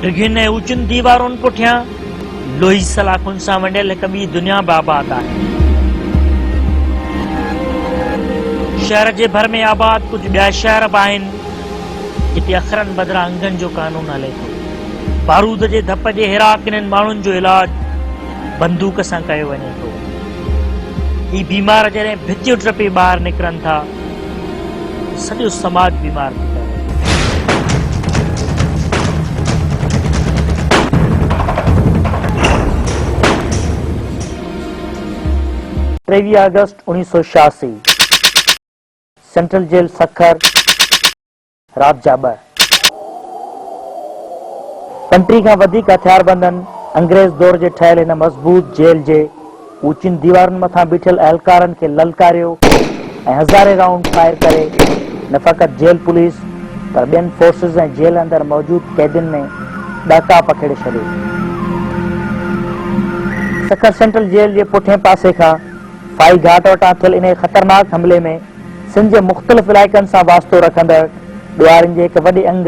ڊگهين ۽ اوچين ديوارن پٺيان لوهي سلاخن سان ونڊيل هڪ ٻي دنيا به آباد آهي. شهر جي ڀر ۾ آباد ڪجهه ٻيا شهر به آهن، جتي اکرن بدران انگن جو قانون هلي ٿو. بارود جي ڌپ جي هيراڪ انهن ماڻهن جو علاج بندوق سان ڪيو وڃي ٿو. هي بيمار جڏهن ڀتيون ٽپي ٻاهر نڪرن ٿا ته سڄو سماج بيمار ٿي پوي ٿو. ٽيويهه آگسٽ اوڻيهه سؤ 86، سينٽرل جيل سکر، رات جا ٻه. 35 کان وڌيڪ هٿياربندن انگريز دور جي ٺهيل هن مضبوط جيل جي اوچين ديوارن مٿان بيٺل اهلڪارن کي للڪاريو ۽ هزارين رائونڊ فائر ڪري نه فقط جيل پوليس پر ٻين فورسز ۽ جيل اندر موجود قيدين ۾ ڏهڪاء پکيڙي ڇڏيو. سکر سينٽرل جيل جي پٺئين پاسي کان ڦاهي گهاٽ وٽان ٿيل انهيء خطرناڪ حملي ۾ سنڌ جي مختلف علائقن سان واسطو رکندڙ ڏوهارين جي هڪ وڏي انگ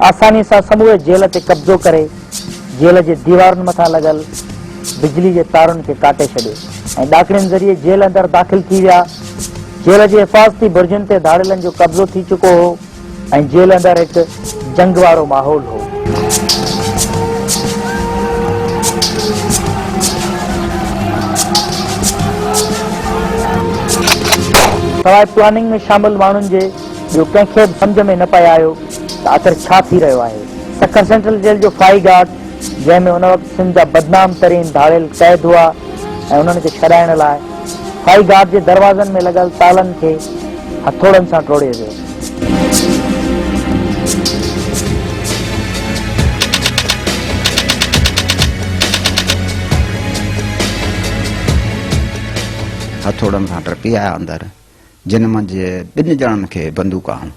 آساني سان سموري جيل تي قبضو ڪري جيل جي ديوارن مٿان لڳل بجلي جي تارن کي ڪاٽي ڇڏيو ۽ ڏاڪڻين ذريعي جيل اندر داخل ٿي ويا. جيل جي حفاظتي برجن تي ڌاڙيلن جو قبضو ٿي چڪو هو. ۽ جيل اندر هڪ جنگ وارو ماحول هو. سواء پلاننگ ۾ شامل ماڻهن جي ٻيو ڪنهن کي به سمجهه ۾ نه پئي آيو ته آخر ڇا ٿي رهيو آهي. سکر سينٽرل جيل جو ڦاهي گهاٽ جنهن ۾ ان وقت سنڌ جا بدنام ترين ڌاڙيل قيد هئا ۽ انهن کي ڇڏائڻ لاء ڦاهي گهاٽ جي دروازن ۾ لڳل تالن کي هٿوڙن سان ٽوڙيو ويو. هٿوڙن سان ٽپي آيا اندر، جن منجهه ٻن ڄڻن کي بندوقا هيون،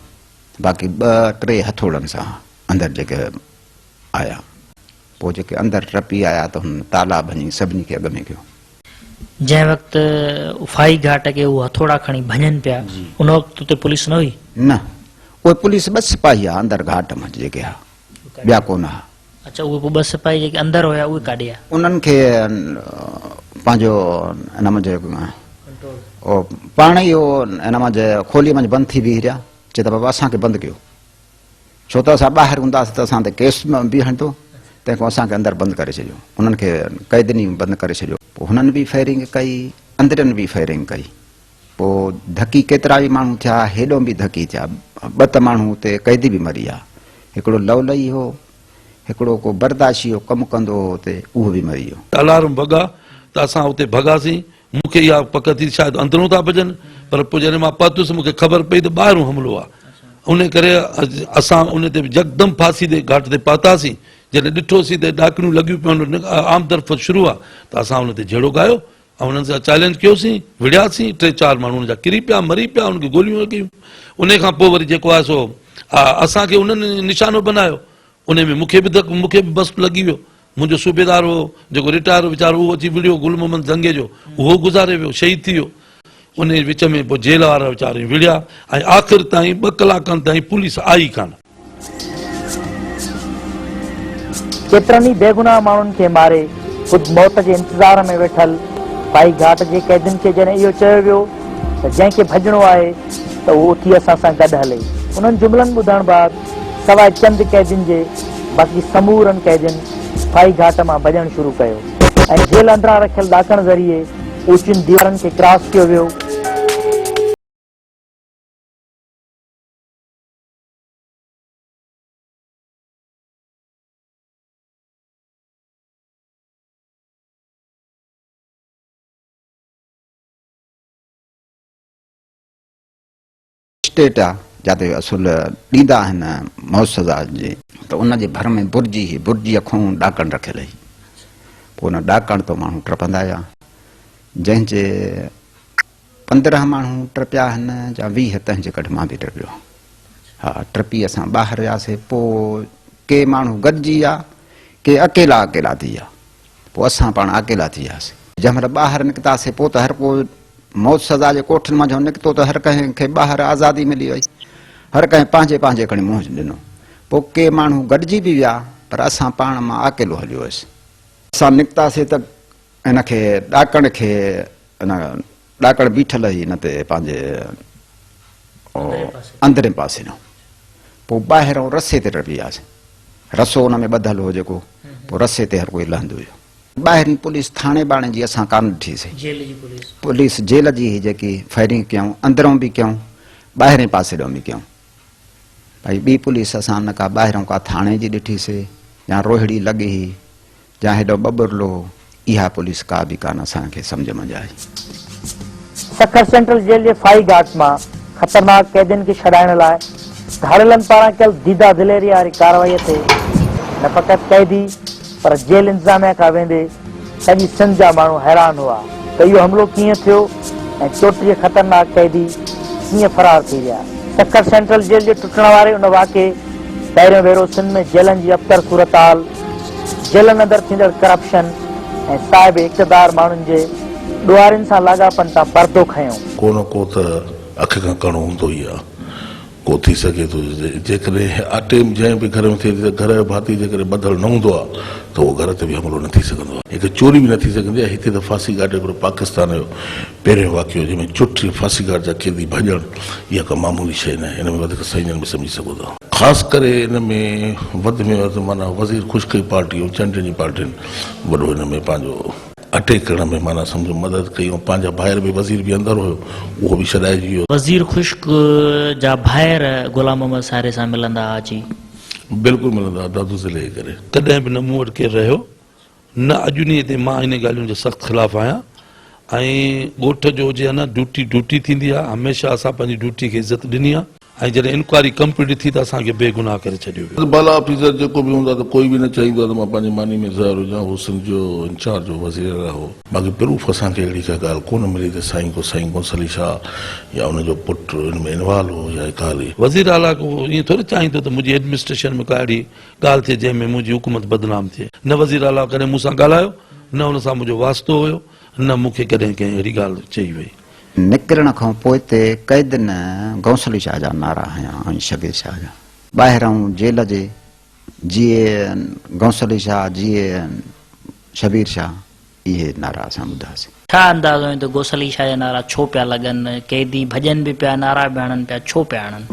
باقي ٻه ٽي هٿوڙن سان اندر جيڪي آيا. پوء جيڪي اندر ٽپي آيا ته هن تالا ڀڃي سڀني کي اڳ ۾ ڪيو. جنهن وقت ڦاهي گهاٽ کي هو هٿوڙا کڻي ڀڃن پيا، ان وقت اتي پوليس نه هئي؟ نه، اهي پوليس ٻه سپاهي ها اندر گهاٽ منجهه جيڪي ها، ٻيا ڪونه ها. اڇا، اهي پوء ٻه سپاهي جيڪي اندر هيا اهي ڪاڏي ها؟ انهن کي پنهنجو ان منجهه پاڻ ئي هو ان منجهه کوليء منجهه بند ٿي بيهي رهيا، چي ته بابا اسان کي بند ڪيو. ڇو ته اسان ٻاهر هونداسين ته اسان تي ڪيس بيهندو، تنهن کان اسان کي اندر بند ڪري ڇڏيو. انهن کي قيدين ئي بند ڪري ڇڏيو. پوء هنن به فائرنگ ڪئي، اندرين به فائرنگ ڪئي. پوء ڌڪي ڪيترا ئي ماڻهو ٿيا، هيڏو به ڌڪي ٿيا. ٻه ته ماڻهو اتي قيدي به مري ويا. هڪڙو لولئي هو، هڪڙو ڪو برداشي هو، ڪم ڪندو هو اتي، اهو به مري ويو. الارم وڳا ته اسان اتي ڀڳاسين. مون کي اها پڪ ٿي ته شايد اندرون ٿا ڀڄن، پر پوء جڏهن مان پهتس مون کي خبر پئي ته ٻاهرون حملو آهي. ان ڪري اسان ان تي يڪدم ڦاسي تي گهاٽ تي پهتاسين. جڏهن ڏٺوسين ته ڏاڪڻيون لڳيون پيون آهن، آمد رفت شروع آهي ته اسان ان تي جهيڙو ڳايو ۽ انهن سان چئلينج ڪيوسين، وڙهياسين، ٽي چار ماڻهو ان جا ڪري پيا، مري پيا، انهن کي گوليون لڳيون. ان کان پوء وري جيڪو آهي سو اسان کي انهن نشانو بنايو. ان ۾ مون کي به ڌڪ، مون کي به بس لڳي ويو. منهنجو صوبيدار هو جيڪو رٽائر هو ويچارو اهو اچي وڙهيو گل محمد زنگيجو اهو گذاري ويو شهيد ٿي ويو. انهي وچ ۾ پوء جيل وارا ويچارا وڙهيا ۽ آخر تائين ٻه ڪلاڪن تائين پوليس آئي ڪانه. ڪيترن ئي بيگناهه ماڻهن کي ماري خود موت جي انتظار ۾ ويٺل ڦاهي گهاٽ جي قيدين کي جڏهن اهو چيو ويو ته جنهن کي ڀڄڻو آهي ته اهو اٿي اسان سان گڏ هلي. انهن جملن ٻڌڻ بعد سواء چند قيدين جي باقي سمورن قيدين ڦاهي گهاٽ مان ڀڄڻ شروع ڪيو ۽ جيل اندران رکيل ڏاڪڻ ذريعي اوچين ديوارن کي ڪراس ڪيو ويو. اسٽيٽ آ جاتي اصول ڏيندا آهن موت سزا جي ته ان جي ڀر ۾ برجي هئي برجيء کان ڏاڪڻ رکيل هئي پوء ان ڏاڪڻ تان ماڻهو ٽپندا هيا جنهن جي 15 ماڻهو ٽپيا آهن يا 20 تنهن جي ڪڍ مان به ٽپيو ها ٽپي اسان ٻاهر وياسي پوء ڪي ماڻهو گڏجي ويا ڪي اڪيلا اڪيلا ٿي ويا پوء اسان پاڻ اڪيلا ٿي وياسي. جنهن مهل ٻاهر نڪتاسي پوء ته هر ڪو موت سزا جي ڪوٺين منجهان نڪتو ته هر ڪنهن کي ٻاهر آزادي ملي وئي. هر ڪنهن پنهنجي پنهنجي کڻي منهن ڏنو. پوء ڪي ماڻهو گڏجي به ويا پر اسان پاڻ مان اڪيلو هليو ويس. اسان نڪتاسي ته هن کي ڏاڪڻ کي ان ڏاڪڻ بيٺل هئي ان تي پنهنجي اندرين پاسي ڏانهن پوء ٻاهرئون رسي تي رڙي وياسين. رسو ان ۾ ٻڌل هو جيڪو پوء رسي تي هر ڪوئي لهندو ويو. ٻاهرين پوليس ٿاڻي ٻاڻي جي اسان ڪانه ڏٺي سي. جيل جي پوليس. پوليس جيل جي هئي جيڪي فائرنگ ڪيائون اندرئون به ڪيائون ٻاهرين پاسي ڏانهن به ڪيائون. ڀائي ٻي پوليس اسان نه ڪا ٻاهرئون ڪا ٿاڻي جي ڏٺي سي يا روهڙي لڳي هئي يا هيڏو ٻٻرلو هو اها پوليس ڪا به ڪانه اسان کي سمجهه منجهه آئي. سکر سينٽرل جيل جي ڦاهي گهاٽ مان خطرناڪ قيدين کي ڇڏائڻ لاء ڌاڙيلن پاران ڪيل ديده دليري واري ڪارروائي تي نه فقط قيدي پر جيل انتظاميا کان ويندي سڄي سنڌ جا ماڻهو حيران هئا ته اهو حملو ڪيئن ٿيو ۽ 34 خطرناڪ قيدي ڪيئن فرار ٿي ويا. سکر سينٽرل جيل جي ٽٽڻ واري ان واقعي پهريون ڀيرو سنڌ ۾ جيلن جي ابتر صورتحال، جيلن اندر ٿيندڙ ڪرپشن ۽ صاحب اقتدار ماڻهن جي ڏوهارين سان لاڳاپن تان پردو کنيو. ڪو نه ڪو ته اک کان ڪڻو هوندو ئي آ. ڪو ٿي سگهي ٿو. جيڪڏهن اٽي جنهن به گهر ۾ ٿئي ٿي ته گهر جو ڀاتي جيڪڏهن ٻڌل نه هوندو آ ته اهو گهر تي به حملو نه ٿي سگهندو آ. هڪ چوري به نه ٿي سگهندي آ. هتي ته ڦاسي گهاٽ هڪڙو پاڪستان جو پهريون واقعو جنهن ۾ 34 ڦاسي گهاٽ جا قيدي ڀڄڻ اها ڪا معمولي شيء ناهي. ان ۾ وڌيڪ سائين جن به سمجهي سگهو ٿا. خاص ڪري ان ۾ وڌ ۾ وڌ معنيٰ وزير خشڪ جي پارٽي ۽ چنڊ جي پارٽين وڏو ان ۾ پنهنجو اٽيڪ ڪرڻ ۾ معنيٰ سمجهو مدد ڪئي ۽ پنهنجا ڀائر به وزير به اندر هيو اهو به ڇڏائجي ويو. وزير خشڪ جا ڀائر غلام محمد ساري سان ملندا ها جي. بلڪل ملندا ها دادو ضلعي جي ڪري. ڪڏهن به نه مون وٽ ڪير رهيو نه اڄ ڏينهن تائين مان انهن ڳالهين جي سخت خلاف آهيان ۽ ڳوٺ جو هجي يا نه ڊيوٽي ڊيوٽي ٿيندي آهي هميشه اسان پنهنجي ڊيوٽي کي عزت ڏني آهي. ۽ جڏهن انڪوائري ڪمپليٽ ٿي ته اسان کي بي گناهه ڪري ڇڏيو ويو. بالا آفيسر جيڪو به هوندا ته ڪوئي به نه چاهيندو آهي ته مان پنهنجي ماني ۾ زهر هجان هو سنڌ جو انچارج هو وزير اعليٰ هو. باقي پروف اسان کي اهڙي ڪا ڳالهه ڪونه ملي ته سائين ڪو سائين گونسلي شاهه يا ان جو پٽ ان ۾ انوالو هو يا ڳالهه. وزير اعليٰ ڪو ائين ٿوري چاهيندو ته منهنجي ايڊمنسٽريشن ۾ ڪا اهڙي ڳالهه ٿئي جنهن ۾ منهنجي حڪومت بدنام ٿئي. نه وزير اعليٰ ڪڏهن مون سان ڳالهايو نه ان سان منهنجو واسطو هيو نه مون کي ڪڏهن ڪنهن اهڙي ڳالهه چئي وئي. نڪرڻ کان پوئتي قيدين گونسلي شاهه جا نعرا هنيا ۽ شبير شاهه جا. ٻاهرئون جيل جي جيئي گونسلي شاهه جيئي شبير شاهه اهي نعرا اسان ٻڌاسين. ڇا اندازو آهي ته گوسلي شاهه جا نعرا ڇو پيا لڳن؟ قيدي ڀڄن به پيا نعرا به هڻن پيا ڇو پيا هڻن؟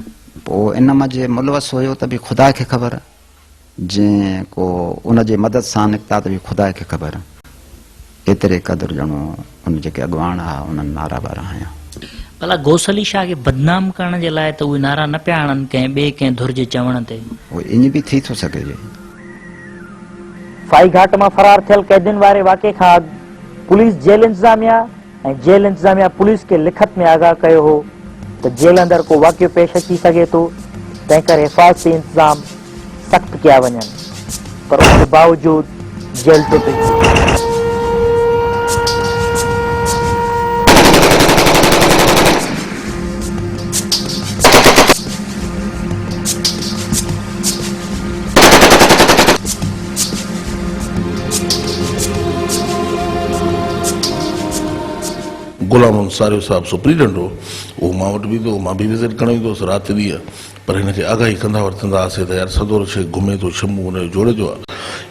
پوء ان منجهه ملوث هيو ته به خدا کي خبر. جنهن ڪو ان جي مدد سان نڪتا ته به خدا کي خبر. ايتري قدر ڄڻو ان جيڪي اڳواڻ ها انهن نعرا ٻارا هنيا. ڀلا غوث علي شاهه کي بدنام ڪرڻ جي لاء ته اهي نعرا نه پيا هڻن ڪنهن ٻئي ڪنهن ڌر جي چوڻ تي. اهو ائين به ٿي ٿو سگهي. ڦاهي گهاٽ مان فرار ٿيل قيدين واري واقعي کان اڳ پوليس جيل انتظاميا ۽ جيل انتظاميا پوليس کي لکت ۾ آگاهه ڪيو هو ته جيل اندر ڪو واقعو پيش اچي سگهي ٿو تنهن ڪري حفاظتي انتظام سخت ڪيا وڃن پر ان جي باوجود جيل ٽٽي پئي. غلام محمد ساريو صاحب سپريڊنٽ هو، اهو مان وٽ به ايندو هو، مان به وزٽ ڪرڻ ويندو هوس رات ڏينهن، پر هن کي آگاهي ڪندا ورتندا هئاسين ته يار سدورو شيخ گهمي ٿو، شمو هن جو جوڙيجو آهي،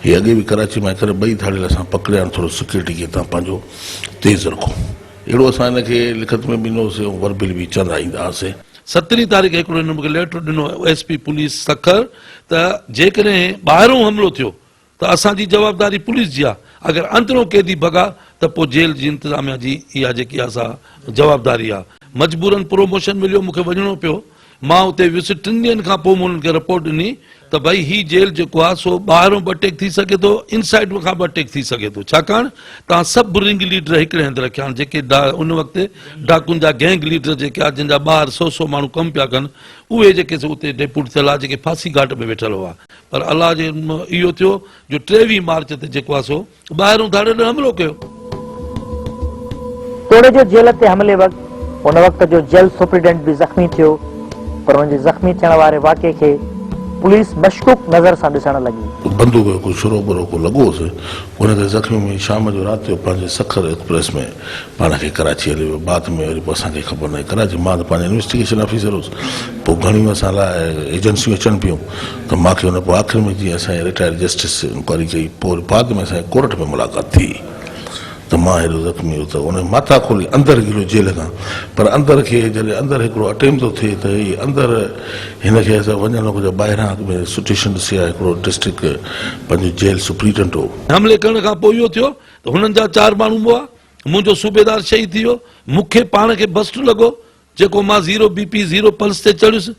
هي اڳي به ڪراچي مان هڪ ٻئي ڌاڙيل اسان پڪڙيا آهن، ٿورو سيڪيورٽي کي توهان پنهنجو تيز رکو. اهڙو اسان هن کي لکت ۾ به ڏنو هوسين ۽ وربل به چوندا ايندا هئاسين. سترهين تاريخ هڪڙو هن مون کي ليٽر ڏنو ايس پي پوليس سکر ته جيڪڏهن ٻاهرون حملو ٿيو ته اسان جي جوابداري پوليس جي آ، اگر اندرون قيدي ڀڳا ته پوء جيل جي انتظاميا جي اها جيڪي آ سا جوابداري آ. مجبورن پروموشن مليو مون کي وڃڻو پيو، مان اتي ويس، ٽن ڏينهن کان پوء مون انهن کي رپورٽ ڏني ته ڀئي هي جيل جيڪو آ سو ٻاهرون به اٽيڪ ٿي سگهي ٿو انسائيڊ کان به اٽيڪ ٿي سگهي ٿو ڇاڪاڻ توهان سڀ رنگ ليڊر هڪڙي هنڌ رکيا آهن جيڪي ان وقت ڊاڪن جا گينگ ليڊر جيڪي آ جن جا ٻاهر سو سو ماڻهو ڪم پيا ڪن اهي جيڪي سو اتي ڊيپوٽ ٿيل آ جيڪي ڦاسي گهاٽ ۾ ويٺل هئا. پر الله جي اهو ٿيو جو 23 مارچ تي جيڪو آهي سو ٻاهرون ڌاڙيلن حملو ڪيو. توڙي جو جيل تي حملي وقت ان وقت جو جيل سپريڊنٽ به زخمي ٿيو پر ان جي زخمي ٿيڻ واري واقعي کي پوليس مشڪوڪ نظر سان ڏسڻ لڳي. بندوق جو ڪو شرو برو ڪو لڳو هوس، ان کي زخمي ۾ شام جو رات جو پنهنجي سکر ايڪسپريس ۾ پاڻ کي ڪراچي هليو ويو. بعد ۾ وري پوء اسان کي خبر ناهي ڪراچي مان ته پنهنجو انويسٽيگيشن آفيسر هوس پوء گهڻيون اسان لاء ايجنسيون اچن پيون ته مان کي ان پوء آخر ۾ جيئن اسان جي رٽائرڊ جسٽس انڪوائري ڪئي پوء وري بعد ۾ اسان جي ڪورٽ ۾ ملاقات ٿي ته مان هيڏو زخمي هو ته ان ماتا کولي اندر گهليو جيل کان پر اندر کي جڏهن اندر هڪڙو اٽيم ٿو ٿئي ته هي اندر هن کي اسان وڃڻ گهرجي ٻاهران اڳ ۾ سٽيشن ڏسي آ هڪڙو ڊسٽرڪٽ پنهنجو جيل سپريڊنٽ هو. حملي ڪرڻ کان پوء اهو ٿيو ته هنن جا چار ماڻهو مئا، منهنجو صوبيدار شهيد ٿي ويو، مون کي پاڻ کي بسٽ لڳو، جيڪو مان zero B P zero pulse تي چڙهيس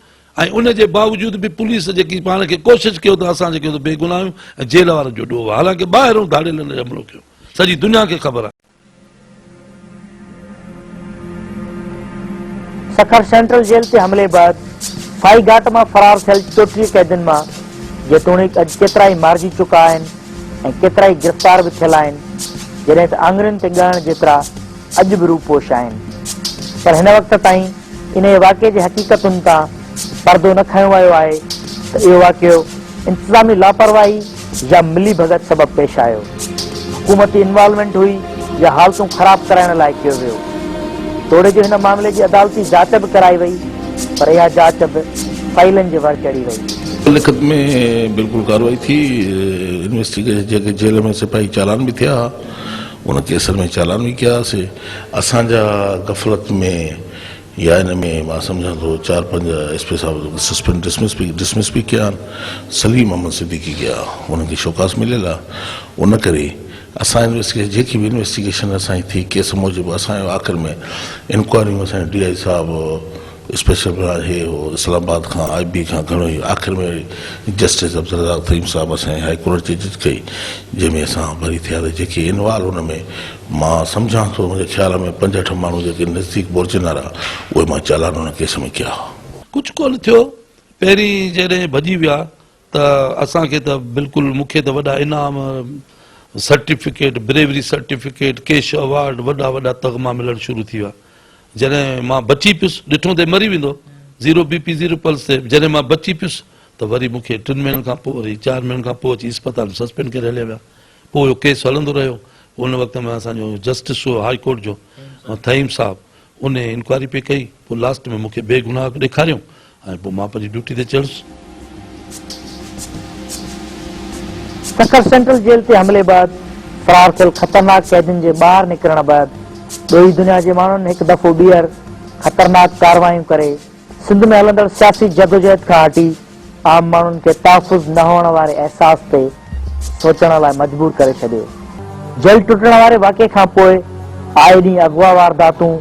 ۽ ان جي باوجود به پوليس جيڪي پاڻ کي ڪوشش ڪيو ته اسان جيڪي بيگناهه آهيون ۽ جيل وارن جو ڏوهه آهي، حالانڪه ٻاهرون ڌاڙيلن حملو ڪيو، سڄي دنيا کي خبر آهي. سکر سينٽرل جيل تي حملي بعد ڦاهي گهاٽ مان فرار ٿيل 34 قيدين مان جيتوڻيڪ اڄ ڪيترائي مارجي چڪا آهن ۽ ڪيترائي گرفتار به ٿيل آهن جڏهن ته آڱرين تي ڳڻڻ جيترا اڄ به روپوش آهن پر هن وقت تائين انهيء واقعي جي حقيقتن تان پردو نه کنيو ويو آهي ته اهو واقعو انتظامي لاپرواهي يا ملي ڀڳت سبب پيش آيو، حڪومتي انوالومينٽ هئي يا حالتون خراب ڪرائڻ لاء ڪيو ويو. توڙي جو هن معاملي جي عدالتي جاچ به ڪرائي وئي پر اها جاچ به فائلن جي ور چڙهي وئي. لکت ۾ بلڪل ڪارروائي ٿي، انويسٽيگيشن جيڪي جيل ۾ سپاهي چالان به ٿيا ها ان ڪيسن ۾ چالان به ڪيا هئاسي، اسان جا غفلت ۾ يا ان ۾ مان سمجهان ٿو چار پنج ايس پي صاحب سسپينڊ ڊسمس به ڊسمس به ڪيا آهن سليم احمد صديقي ڪيا انهن کي شوڪاز مليل آهي ان ڪري اسان انويسٽيگيشن جيڪي به انويسٽيگيشن اسان جي ٿي ڪيس موجب اسان جو آخر ۾ انڪوائريون اسان جي ڊي I صاحب اسپيشل برانچ هي هو اسلام آباد کان آء بي کان گهڻو ئي آخر ۾ جسٽس عبدالرزاق فهيم صاحب اسان جي هائي ڪورٽ جي جج ڪئي جنهن ۾ اسان بري ٿيا ته جيڪي انوالو ان ۾ مان سمجهان ٿو منهنجي خيال ۾ پنجهٺ ماڻهو جيڪي نزديڪ بورچين وارا اهي مان چالان ان ڪيس ۾ ڪيا. ڪجهه ڪونه ٿيو پهرين جڏهن ڀڄي ويا ته اسان کي ته بلڪل مون کي ته وڏا انعام certificate bravery certificate cash award وڏا وڏا تغما ملڻ شروع ٿي ويا جڏهن مان بچي پيس ڏٺو ته مري ويندو zero B P zero pulse تي جڏهن مان بچي پيس ته وري مون کي ٽن مهينن کان پوء وري چار مهينن کان پوء اچي اسپتال ۾ سسپينڊ ڪري هليا ويا پوء اهو ڪيس هلندو رهيو. پوء ان وقت ۾ اسان جو جسٽس هو هاء ڪورٽ جو ٿهيم صاحب ان انڪوائري پئي ڪئي. پوء لاسٽ ۾ مون کي بي گناهه ڏيکاريائون ۽ پوء مان پنهنجي ڊيوٽي تي چڙهيس. سکر سينٽرل جيل تي حملي بعد فرار ٿيل خطرناڪ قيدين جي ٻاهر نڪرڻ بعد ڏوهي دنيا جي ماڻهن هڪ دفعو ٻيهر خطرناڪ ڪارروايون ڪري سنڌ ۾ هلندڙ سياسي جدوجهد کان هٽي عام ماڻهن کي تحفظ نه هئڻ واري احساس تي سوچڻ لاء مجبور ڪري ڇڏيو. جيل ٽٽڻ واري واقعي کان پوء آئي ڏينهن اغوا وارداتون،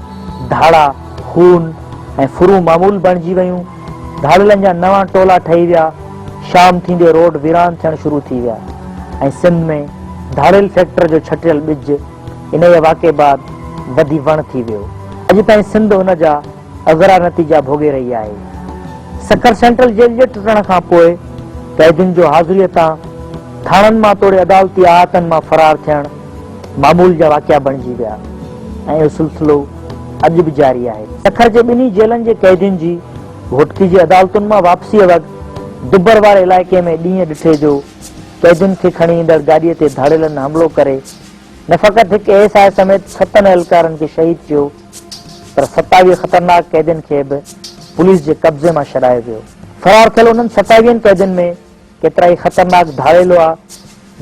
ڌاڙا، خون ۽ ڦرون معمول بڻجي ويون، ڌاڙيلن جا نوان ٽولا ٺهي ويا، شام ٿيندي روڊ ويران ٿيڻ شروع ٿي ويا ۽ سنڌ ۾ ڌاڙيل فيڪٽر جو ڇٽيل ٻج انهيء واقعي بعد وڌي وڻ ٿي ويو. اڄ تائين سنڌ ان جا اگرا نتيجا ڀوڳي رهي آهي. سکر سينٽرل جيل جي ٽٽڻ کان پوء قيدين جو حاضريء تان ٿاڻن مان توڙي عدالتي احاطن مان فرار ٿيڻ معمول جا واقعا بڻجي ويا ۽ اهو سلسلو اڄ به جاري آهي. سکر جي ٻنهي جيلن جي قيدين جي گهوٽڪي جي عدالتن مان واپسيء وقت دبر واري علائقي ۾ ڏينهن ڏٺي جو قيدين کي کڻي ايندڙ گاڏيء تي ڌاڙيلن حملو ڪري نه فقط هڪ اي ايس I سميت ستن اهلڪارن کي شهيد ڪيو پر 27 خطرناڪ قيدين کي به پوليس جي قبضي مان ڇڏايو ويو. فرار ٿيل انهن ستاويهن قيدين ۾ ڪيترائي خطرناڪ ڌاڙيل هئا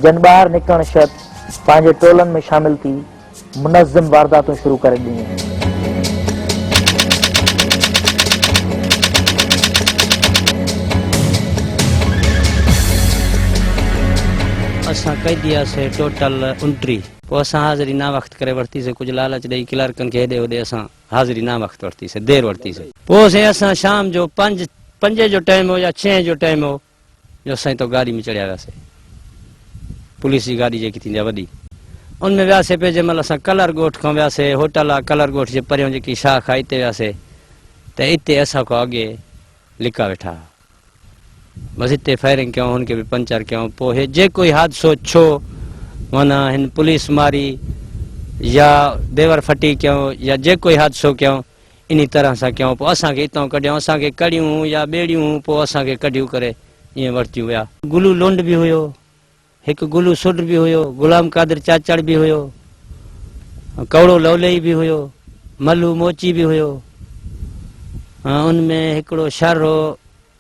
جن ٻاهر نڪرڻ شرط پنهنجي ٽولن ۾ شامل ٿي منظم وارداتون شروع ڪري ڏنيون. اسان قيدي هئاسين ٽوٽل 29. پوء اسان حاضري ناوقت ڪري ورتي سي، ڪجهه لالچ ڏئي ڪلارڪن کي هيڏي هوڏي اسان حاضري ناوقت ورتي سي، دير ورتي سي. پوء سائين اسان شام جو پنج، پنجين جو ٽائيم هو يا ڇهين جو ٽائيم هو جو اسان اتان گاڏي ۾ چڙهيا وياسي. پوليس جي گاڏي جيڪي ٿيندي آهي وڏي، ان ۾ وياسي پئي جنهن مهل اسان ڪلر ڳوٺ کان وياسي، هوٽل آهي ڪلر ڳوٺ جي پريون جيڪي شاخ آهي اتي وياسي ته اتي اسان کان اڳي لڪا ويٺا ها. بس اتي فائرنگ ڪيائون هن کي به پنچر ڪيائون پوء هي جيڪو هي حادثو ڇو معنيٰ هن پوليس ماري يا ديور ڦٽي ڪيائون يا جيڪو هي حادثو ڪيائون انهي طرح سان ڪيائون پوء اسان کي اتان ڪڍيائون اسان کي ڪڙيون هون يا ٻيڙيون هون پوء اسان کي ڪڍيو ڪري ائين ورتيون ويا. گلو لنڊ به هيو، هڪ گلو سوڍ به هيو، غلام قادر چاچڙ به هيو، ڪوڙو لولئي به هيو، ملهو موچي به هيو. ان ۾ هڪڙو شر هو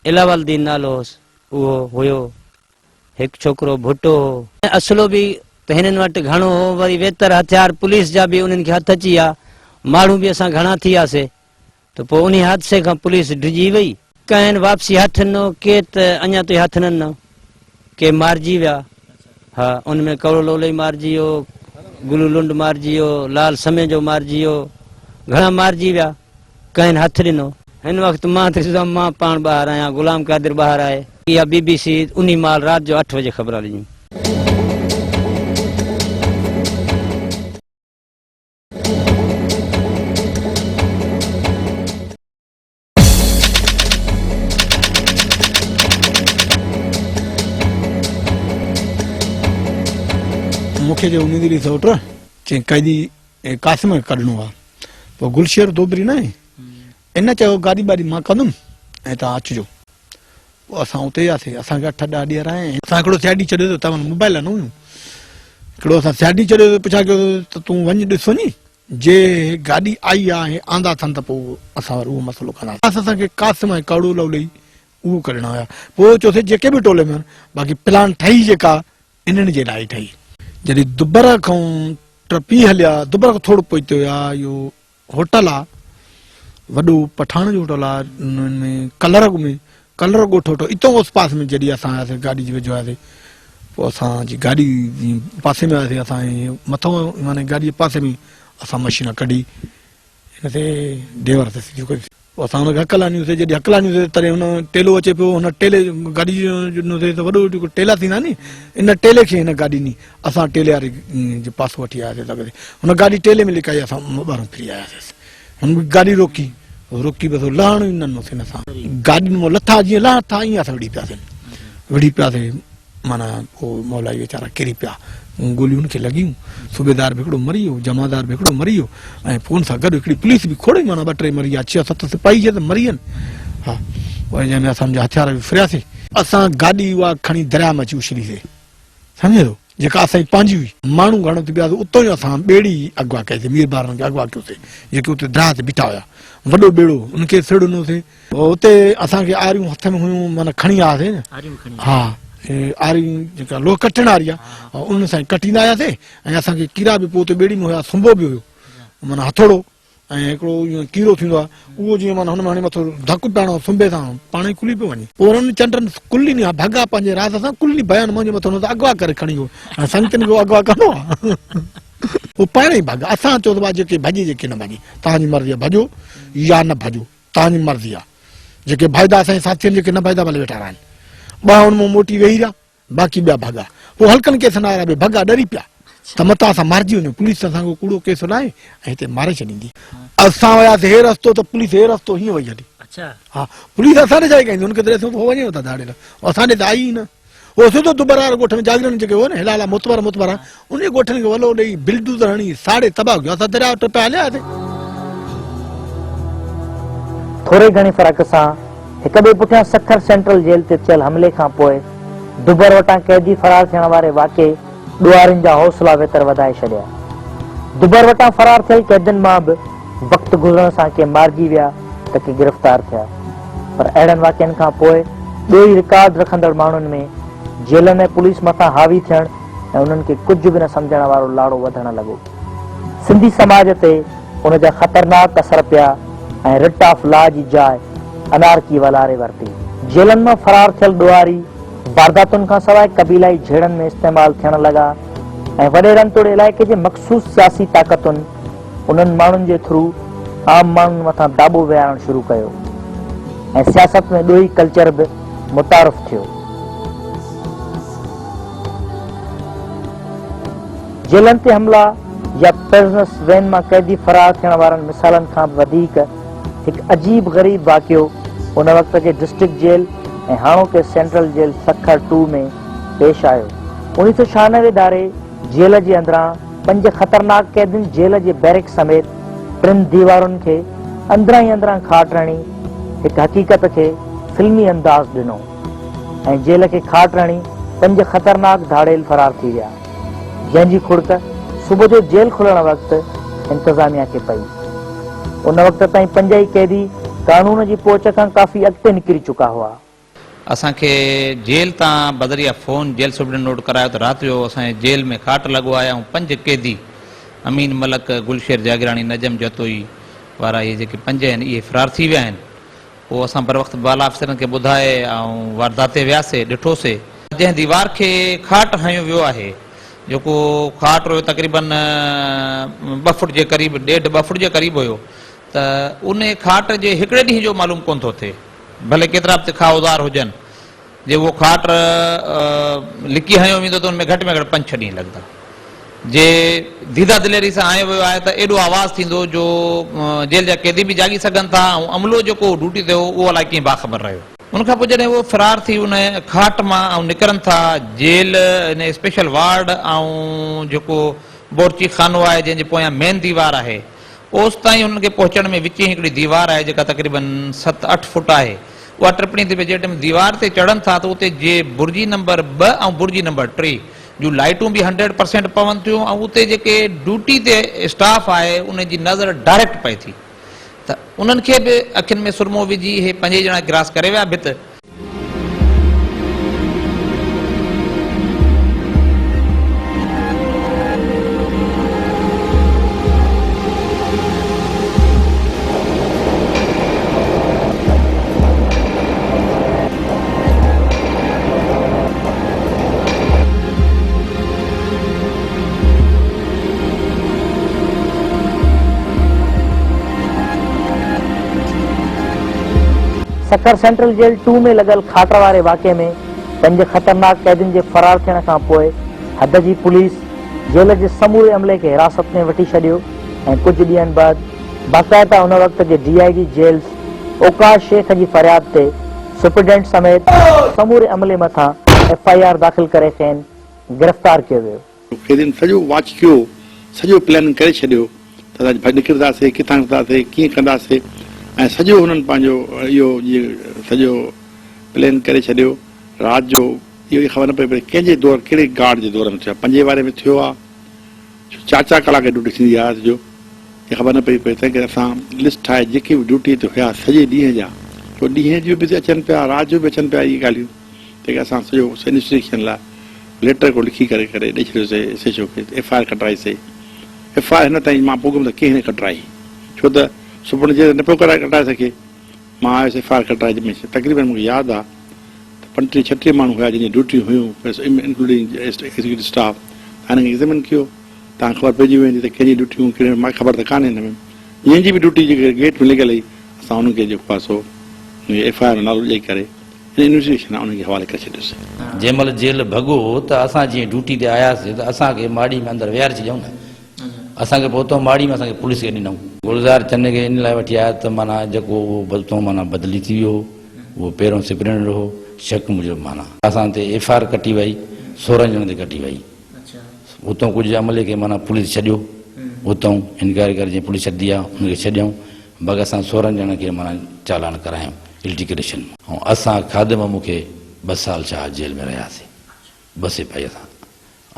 علاوالدين نالو هوس اهو هيو. هڪ ڇوڪرو ڀٽو هو. اسلحو به ته هنن وٽ گهڻو هو، وري ويتر هٿيار پوليس جا به انهن کي هٿ اچي ويا. ماڻهو به اسان گهڻا ٿي وياسي ته پوء انهي حادثي کان پوليس ڊڄي وئي. ڪنهن واپسي هٿ ڏنو، ڪي ته اڃا تائين هٿ نه ڏنو. ڪي مارجي ويا. ها، ان ۾ ڪوڙو لولئي مارجي ويو، گلو لنڊ مارجي ويو، لال سميجو مارجي ويو، گهڻا مارجي ويا. ڪنهن هٿ ڏنو. هن وقت مان ته ڏسان مان پاڻ ٻاهر آهيان، غلام قادر ٻاهر آهي. اها بي بي سي انهي مهل رات جو اٺ وڄي خبران ڏنيون. مون کي چيو نندري سئوٽ، چيائين قيدي قاسم کي ڪڍڻو آ. پوء گلشير دوبري ناهي، ان چيو گاڏي ٻاڏي مان ڪندم ۽ توهان اچجو. پوء اسان اتي وياسي، اسان کي اٺ ڏهه ڏينهن رهيا ۽ اسان هڪڙو سياڊي ڇڏيو ته تنهن مهل موبائل نه هيون. هڪڙو اسان سياڊي ڇڏيو ته پڇا ڪيو ته تون وڃ ڏس وڃي جي گاڏي آئي آ ۽ آندا اٿن ته پوء اسان وري اهو مسئلو ڪنداسين. اسان کي قاسم ۽ ڪاڙو لولئي اهو ڪڍڻا هيا. پوء چيوسين جيڪي به ٽولي ۾ آهن باقي پلان ٺهي جيڪا انهن جي لاء ئي ٺهي. جڏهن دبر کان ٽپي هليا، دبر کان ٿورو پوئتي هيا اهو هوٽل آ وڏو پٺاڻ جو هوٽل آ ان ۾ ڪلر ۾ ڪلر ڳوٺ هوٽل اتو اوس پاس ۾ جڏهن اسان آياسي گاڏي جي ويجهو آياسي پوء اسان جي گاڏي جي پاسي ۾ آياسي اسان مٿو معني گاڏي جي پاسي ۾ اسان مشين ڪڍي هن تي ڊيور تي سڌي ڪئي پوء اسان هن کي هڪل هنيوسي جڏهن هڪل هنيوسي تڏهن هن ٽيلو اچي پيو هن ٽيلي گاڏي جو ڏنوسي ته وڏو جيڪو ٽيلا ٿيندا ني ان ٽيلي کي هن گاڏي ڏني اسان ٽيلي واري جي پاسو وٺي آياسي ته هن گاڏي ٽيلي ۾ لڪائي اسان ٻاهرون ڦري آياسي هن گاڏي روڪي روڪي بس لهڻ ئي نه ڏنوسي اسان گاڏين مان لٿا جيئن لٿا ائين اسان وڙهي پياسي وڙهي پياسي معنيٰ پوء مولائي ويچارا ڪري پيا، گوليون هن کي لڳيون، صوبيدار به هڪڙو مري ويو، جمعدار به هڪڙو مري ويو ۽ پوء ان سان گڏ هڪڙي پوليس به کوڙ معنيٰ ٻه ٽي مري ويا، ڇهه ست سپاهي جي ته مري وين. ها پوء جنهن ۾ اسان جا هٿيار به ڦرياسي. اسان گاڏي اها کڻي درياء ۾ اچي اڇليسي، سمجهين ٿو، جيڪا اسان جي پنهنجي هئي. ماڻهو گهڻو ٿي پيا ته اتان ئي اسان ٻيڙي اغوا ڪئيسي، مير بارن کي اغوا ڪيوسي، جيڪي اتي درياء تي بيٺا هيا. وڏو ٻيڙو هو، ان کي سڙهه ڏنوسي. اتي اسان کي آريون هٿ ۾ هيون معنيٰ کڻي آياسين ها آريون جيڪا لوهه ڪٽڻ واري آ انهن سان ڪٽيندا آياسين ۽ اسان کي ڪيرا به پوء اتي ٻيڙي ۾ هيا سنبو به هيو معنيٰ هٿوڙو ۽ هڪڙو ايئن ڪيرو ٿيندو آ اهو جيئن معنيٰ هن ۾ هڻي مٿو ڌڪ پياڻو سنبي سان پاڻ ئي کلي پيو وڃي پوء انهن چنڊن کلي ني ڀڳا پنهنجي راز سان کلي بيان منهنجي مٿو نه ته اغوا ڪري کڻي ويو ۽ سنگتين کي اغوا ڪرڻو آ هو پاڻ ئي ڀڳا اسان چيو ته جيڪي ڀڄي جيڪي نه ڀڄي توهان جي مرضي آ ڀڄو يا نه ڀڄو توهان جي مرضي آ. جيڪي ڀائيدا اسان جي ساٿي آهن جيڪي نه ڀائيدا ڀلي ويٺا رهن. ٻه ان مان موٽي ويهي رهيا باقي ٻيا ڀڳا. پوء هلڪن ڪيسن وارا به ڀڳا ڏري پيا ته متان اسان مارجي وڃون پوليس اسان کي ڪوڙو ڪيس هلائي ۽ هتي ماري ڇڏيندي. اسان وياسين هي رستو ته پوليس هي رستو هيئن وئي هلي. ها پوليس اسان ڏي ڇا ڪندي هن کي ته ڏسون ته هو وڃي ٿا ڌاڙيل اسان ڏي ته آئي ئي نه. هو سڌو دبرار ڳوٺ ۾ جاگيرن جيڪي هئا نه هلالا معتبر معتبر انهي ڳوٺن کي ولو ڏئي بلڊوزر هڻي ساڙي تباهه ڪيو اسان درياء ٽپي هليا آياسين. ٿوري گهڻي فرق سان هڪ ٻئي پٺيان سکر سينٽرل جيل تي ٿيل حملي کان پوء دبر وٽان قيدي فرار ٿيڻ واري واقعي ڏوهارين جا حوصلا ويتر وڌائي ڇڏيا. دبر وٽان فرار ٿيل قيدين مان به وقت گذرڻ سان ڪي مارجي ويا ته ڪي گرفتار ٿيا پر اهڙن واقعن کان پوء ڏوهي رڪارڊ رکندڙ ماڻهن ۾ جيلن ۽ پوليس مٿان حاوي ٿيڻ ۽ انهن کي ڪجهه به نه سمجهڻ وارو لاڙو وڌڻ لڳو. سنڌي سماج تي ان جا خطرناڪ اثر پيا ۽ رٽ آف لا جي جاء انارڪي والاري ورتي. جيلن مان فرار ٿيل ڏوهاري وارداتن کان سواء قبيلائي جهيڙن ۾ استعمال ٿيڻ لڳا ۽ وڏيرن توڙي علائقي جي مخصوص سياسي طاقتن انهن ماڻهن جي ٿرو عام ماڻهن مٿان داٻو ويهارڻ شروع ڪيو ۽ سياست ۾ ڏوهي ڪلچر به متعارف ٿيو. جيلن تي حملا يا پرزنس وين مان قيدي فرار ٿيڻ وارن مثالن کان به وڌيڪ هڪ عجيب غريب واقعو ان وقت جي ڊسٽرڪٽ جيل ۽ هاڻوڪي سينٽرل جيل سکر ٽو ۾ پيش آيو. 1996 ڌاري جيل جي اندران پنج خطرناڪ قيدين جيل جي بيرڪ سميت ٽن ديوارن کي اندران ئي اندران کاٽ هڻي هڪ حقيقت کي فلمي انداز ڏنو. ۽ جيل کي کاٽ هڻي پنج خطرناڪ ڌاڙيل فرار ٿي ويا، جنهن جي کڙڪ صبح جو جيل کلڻ وقت انتظاميا کي پئي. ان وقت تائين پنج ئي قيدي قانون جي پهچ کان ڪافي اڳتي نڪري چڪا هئا. اسان کي جيل تان بذريعه فون جيل سپرنٽينڊنٽ نوٽ ڪرايو ته رات جو اسان جي جيل ۾ کاٽ لڳو آهي ۽ پنج قيدي امين ملڪ، گلشير جاگيراڻي، نجم جتوئي وارا اهي جيڪي پنج آهن اهي فرار ٿي ويا آهن. پوء اسان بروقت بالا آفيسرن کي ٻڌائي ۽ واردات تي وياسي، ڏٺوسي. جنهن ديوار کي کاٽ هنيو ويو آهي، جيڪو کاٽ هيو تقريباً ٻه فوٽ جي قريب، ڏيڍ ٻه فوٽ جي قريب هيو ته ان کاٽ جي هڪڙي ڏينهن جو معلوم ڪونه ٿو ٿئي. ڀلي ڪيترا به تکا اوزار هجن، جي اهو کاٽ لڪي هنيو ويندو ته ان ۾ گهٽ ۾ گهٽ پنج ڇهه ڏينهن لڳندا. جي ديده دليري سان هنيو ويو آهي ته ايڏو آواز ٿيندو جو جيل جا قيدي به جاڳي سگهن ٿا ۽ عملو جيڪو ڊيوٽي تي هو اهو الائي ڪيئن باخبر رهيو. ان کان پوء جڏهن اهو فرار ٿي ان کاٽ مان ۽ نڪرن ٿا جيل ان اسپيشل وارڊ ۽ جيڪو بورچي خانو آهي جنهن جي پويان مين ديوار آهي اوستائين هنن کي پهچڻ ۾ وچين هڪڙي ديوار آهي جيڪا تقريباً ست اٺ فوٽ آهي. اها ٽپڻي تي جنهن ٽيم ديوار تي چڙهن ٿا ته اتي جي برجي نمبر ٻه ۽ برجي نمبر ٽي جون لائيٽون به هنڊريڊ پرسينٽ پون ٿيون ۽ اتي جيڪي ڊيوٽي تي اسٽاف آهي ان جي نظر ڊائريڪٽ پئي ٿي ته انهن کي به اکين ۾ سرمو وجهي اهي پنجئي ڄڻا ڪراس ڪري ويا ڀت. سکر سينٽرل جيل ٽو ۾ لڳل کاٽ واري واقعي ۾ پنج خطرناڪ قيدين جي فرار ٿيڻ کان پوء حد جي پوليس جيل جي سموري عملي کي حراست ۾ وٺي ڇڏيو ۽ ڪجهه ڏينهن بعد باقاعده ان وقت جي D I G jails Okaz Shaikh جي فرياد تي سپرنٽينڊنٽ سميت سموري عملي مٿان ايف I R داخل ڪري کين گرفتار ڪيو ويو. قيدين سڄو واچ ڪيو، سڄو پلاننگ ڪري ڇڏيو ته اسان ڀڄ نڪرنداسي، ڪٿان نڪرنداسي، ڪيئن ڪنداسي ۽ سڄو هنن پنهنجو اهو جيئن سڄو پلان ڪري ڇڏيو. رات جو اهو ئي خبر نه پئي پئي ڪنهن جي دور ڪهڙي گارڊ جي دور ۾ ٿيو آهي، پنجين واري ۾ ٿيو آهي ڇو چار چار ڪلاڪ ڊيوٽي ٿيندي آهي رات جو اها خبر نه پئي پئي تنهن ڪري اسان لسٽ ٺاهي جيڪي به ڊيوٽي تي هيا سڄي ڏينهن جا ڇو ڏينهن جو به اچن پيا رات جو به اچن پيا اهي ڳالهيون تنهن ڪري اسان سڄو انويسٽيگيشن لاء ليٽر هڪڙو لکي ڪري ڪري ڏئي ڇڏيوسي ايس ايڇ او کي ايف I R ڪٽرائي سي ايف I R هن تائين مان پڳم ته ڪنهن نه ڪٽرائي ڇو ته سپرنٽ جيل نه پيو ڪرائي ڪٽائي سگهي مان آيس ايف I R ڪٽرائي جنهن ۾ تقريبن مونکي ياد آ ته پنٽيهه ڇٽيهه ماڻهو هيا جن جون ڊيوٽيون هيون انڪلوڊنگ ايگزيڪيوٽو اسٽاف تان هنن کي ايگزيمن ڪيو تان خبر پئجي ويندي ته ڪنهن جي ڊيوٽي هيون ڪهڙي مونکي خبر ته ڪانهي هن ۾ جنهن جي به ڊيوٽي جيڪي گيٽ ۾ لڳل هئي اسان انهن کي جيڪو آ سو ايف I R ۾ نالو ڏئي ڪري هن انويسٽيگيشن انهن کي حوالي ڪري ڇڏيوسين. جنهن مهل جيل ڀڳو ته اسان جيئن ڊيوٽي تي آياسين ته اسان کي ماڙي ۾ اندر ويهاري ڇڏيائون نه اسان کي پوء اتان ماڙي ۾ اسان کي پوليس کي ڏنائون. گلزار چني کي ان لاء وٺي آيا ته معنيٰ جيڪو اهو اتان معنيٰ بدلي ٿي ويو هو اهو پهريون سپرينڊنٽ هو شڪ موجب معنيٰ اسان تي ايف I R ڪٽي وئي 16 ڄڻن تي ڪٽي وئي اتان ڪجهه عملي کي معنيٰ پوليس ڇڏيو اتان انڪوائري ڪري جيئن پوليس ڇڏندي آهي ان کي ڇڏيائون باقي اسان 16 ڄڻن کي معنيٰ چالان ڪرايائون الٽيڪريشن مان ۽ اسان خادم مون کي ٻه سال ڇا جيل ۾ رهياسين ٻه سپاهي اسان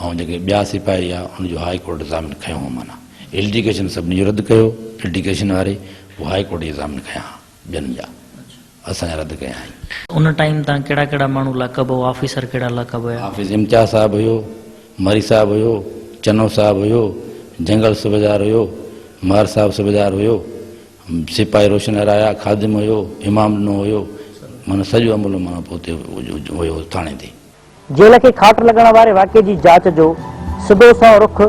۽ جيڪي ٻيا سپاهي هيا ان جو هاء ڪورٽ ضامن کنيو هو معنيٰ الٽيڪيشن سڀني جو رد ڪيو الٽيڪيشن واري پوء هاء ڪورٽ جي ضامن کنيا ٻين جا اسان جا رد ڪيائين. ان ٽائيم تان ڪهڙا ڪهڙا ماڻهو لاڪب هئا آفيسر ڪهڙا لاڪب هيا؟ آفيس امتياز صاحب هيو، مري صاحب هيو، چنو صاحب هيو، جنگل صوبيدار هيو، مهر صاحب صوبيدار هيو، سپاهي روشن ارايا، خادم هيو، امام ڏنو هيو، معنيٰ سڄو عملو معنيٰ پوء اتي هيو ٿاڻي تي. جيل کي کاٽ لڳڻ واري واقعي جي جاچ جو سڌو سنئون رخ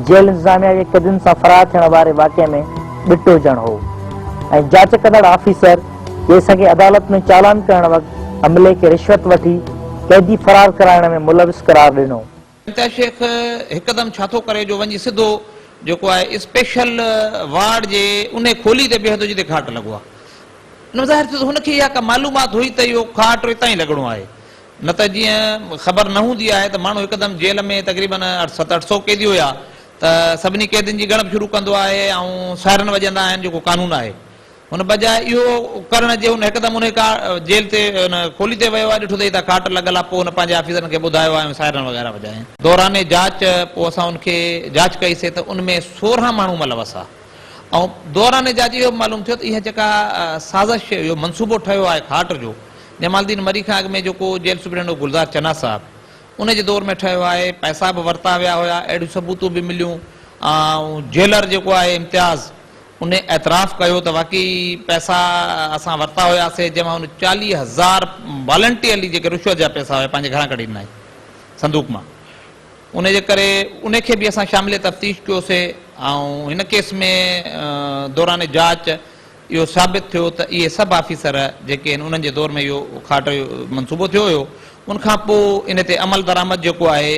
جيل انتظاميا جي قيدين سان فرار ٿيڻ واري واقعي ۾ ٻٽو هجڻ هو ۽ جاچ ڪندڙ آفيسر ڪيس کي عدالت ۾ چالان ڪرڻ وقت عملي کي رشوت وٺي قيدي فرار ڪرائڻ ۾ ملوث قرار ڏنو. امتياز شيخ هڪدم ڇا ٿو ڪري جو وڃي سڌو جيڪو آهي اسپيشل وارڊ جي انهي کولي تي بيهندو جتي کاٽ لڳو آهي. ان مان ظاهر ٿيو ته هن کي اها ڪا معلومات هئي ته اهو کاٽ اتان ئي لڳڻو آهي. نه ته جيئن خبر نه هوندي آهي ته ماڻهو هڪدم جيل ۾ تقريبن ست اٺ سو قيدي هيا ته سڀني قيدين جي ڳڻپ شروع ڪندو آهي ۽ سائرن وڄندا آهن جيڪو قانون آهي. هن بجاء اهو ڪرڻ جي هن هڪدم انهي ڪا جيل تي ان کولي تي ويو آهي ڏٺو ته هتان کاٽ لڳل آهي پوء هن پنهنجي آفيسرن کي ٻڌايو آهي ۽ سائرن وغيره وڄايائين. دوران جاچ پوء اسان ان کي جاچ ڪئي سي ته ان ۾ 16 ماڻهو ملوث ها ۽ دوران جاچ اهو به معلوم ٿيو ته اها جيڪا سازش اهو منصوبو ٺهيو آهي کاٽ جو جمال الدين مري کان اڳ ۾ جيڪو جيل سپرينٽنڊنٽ هو گلزار چنا صاحب ان جي دور ۾ ٺهيو آهي پئسا به ورتا ويا هيا اهڙيون ثبوتون به مليون ۽ جيلر جيڪو آهي امتياز ان اعتراف ڪيو ته واقعي پئسا اسان ورتا هياسي جنهن مان هن 40 هزار والنٽيئرلي جيڪي رشوت جا پئسا هيا پنهنجي گهران ڪڍي ڏنائين صندوق مان ان جي ڪري ان کي به اسان شامل تفتيش ڪيوسي ۽ هن ڪيس ۾ دوران جاچ اهو ثابت ٿيو ته اهي سڀ آفيسر جيڪي آهن انهن جي دور ۾ اهو کاٽ جو منصوبو ٿيو هيو ان کان پوء ان تي عمل درآمد جيڪو آهي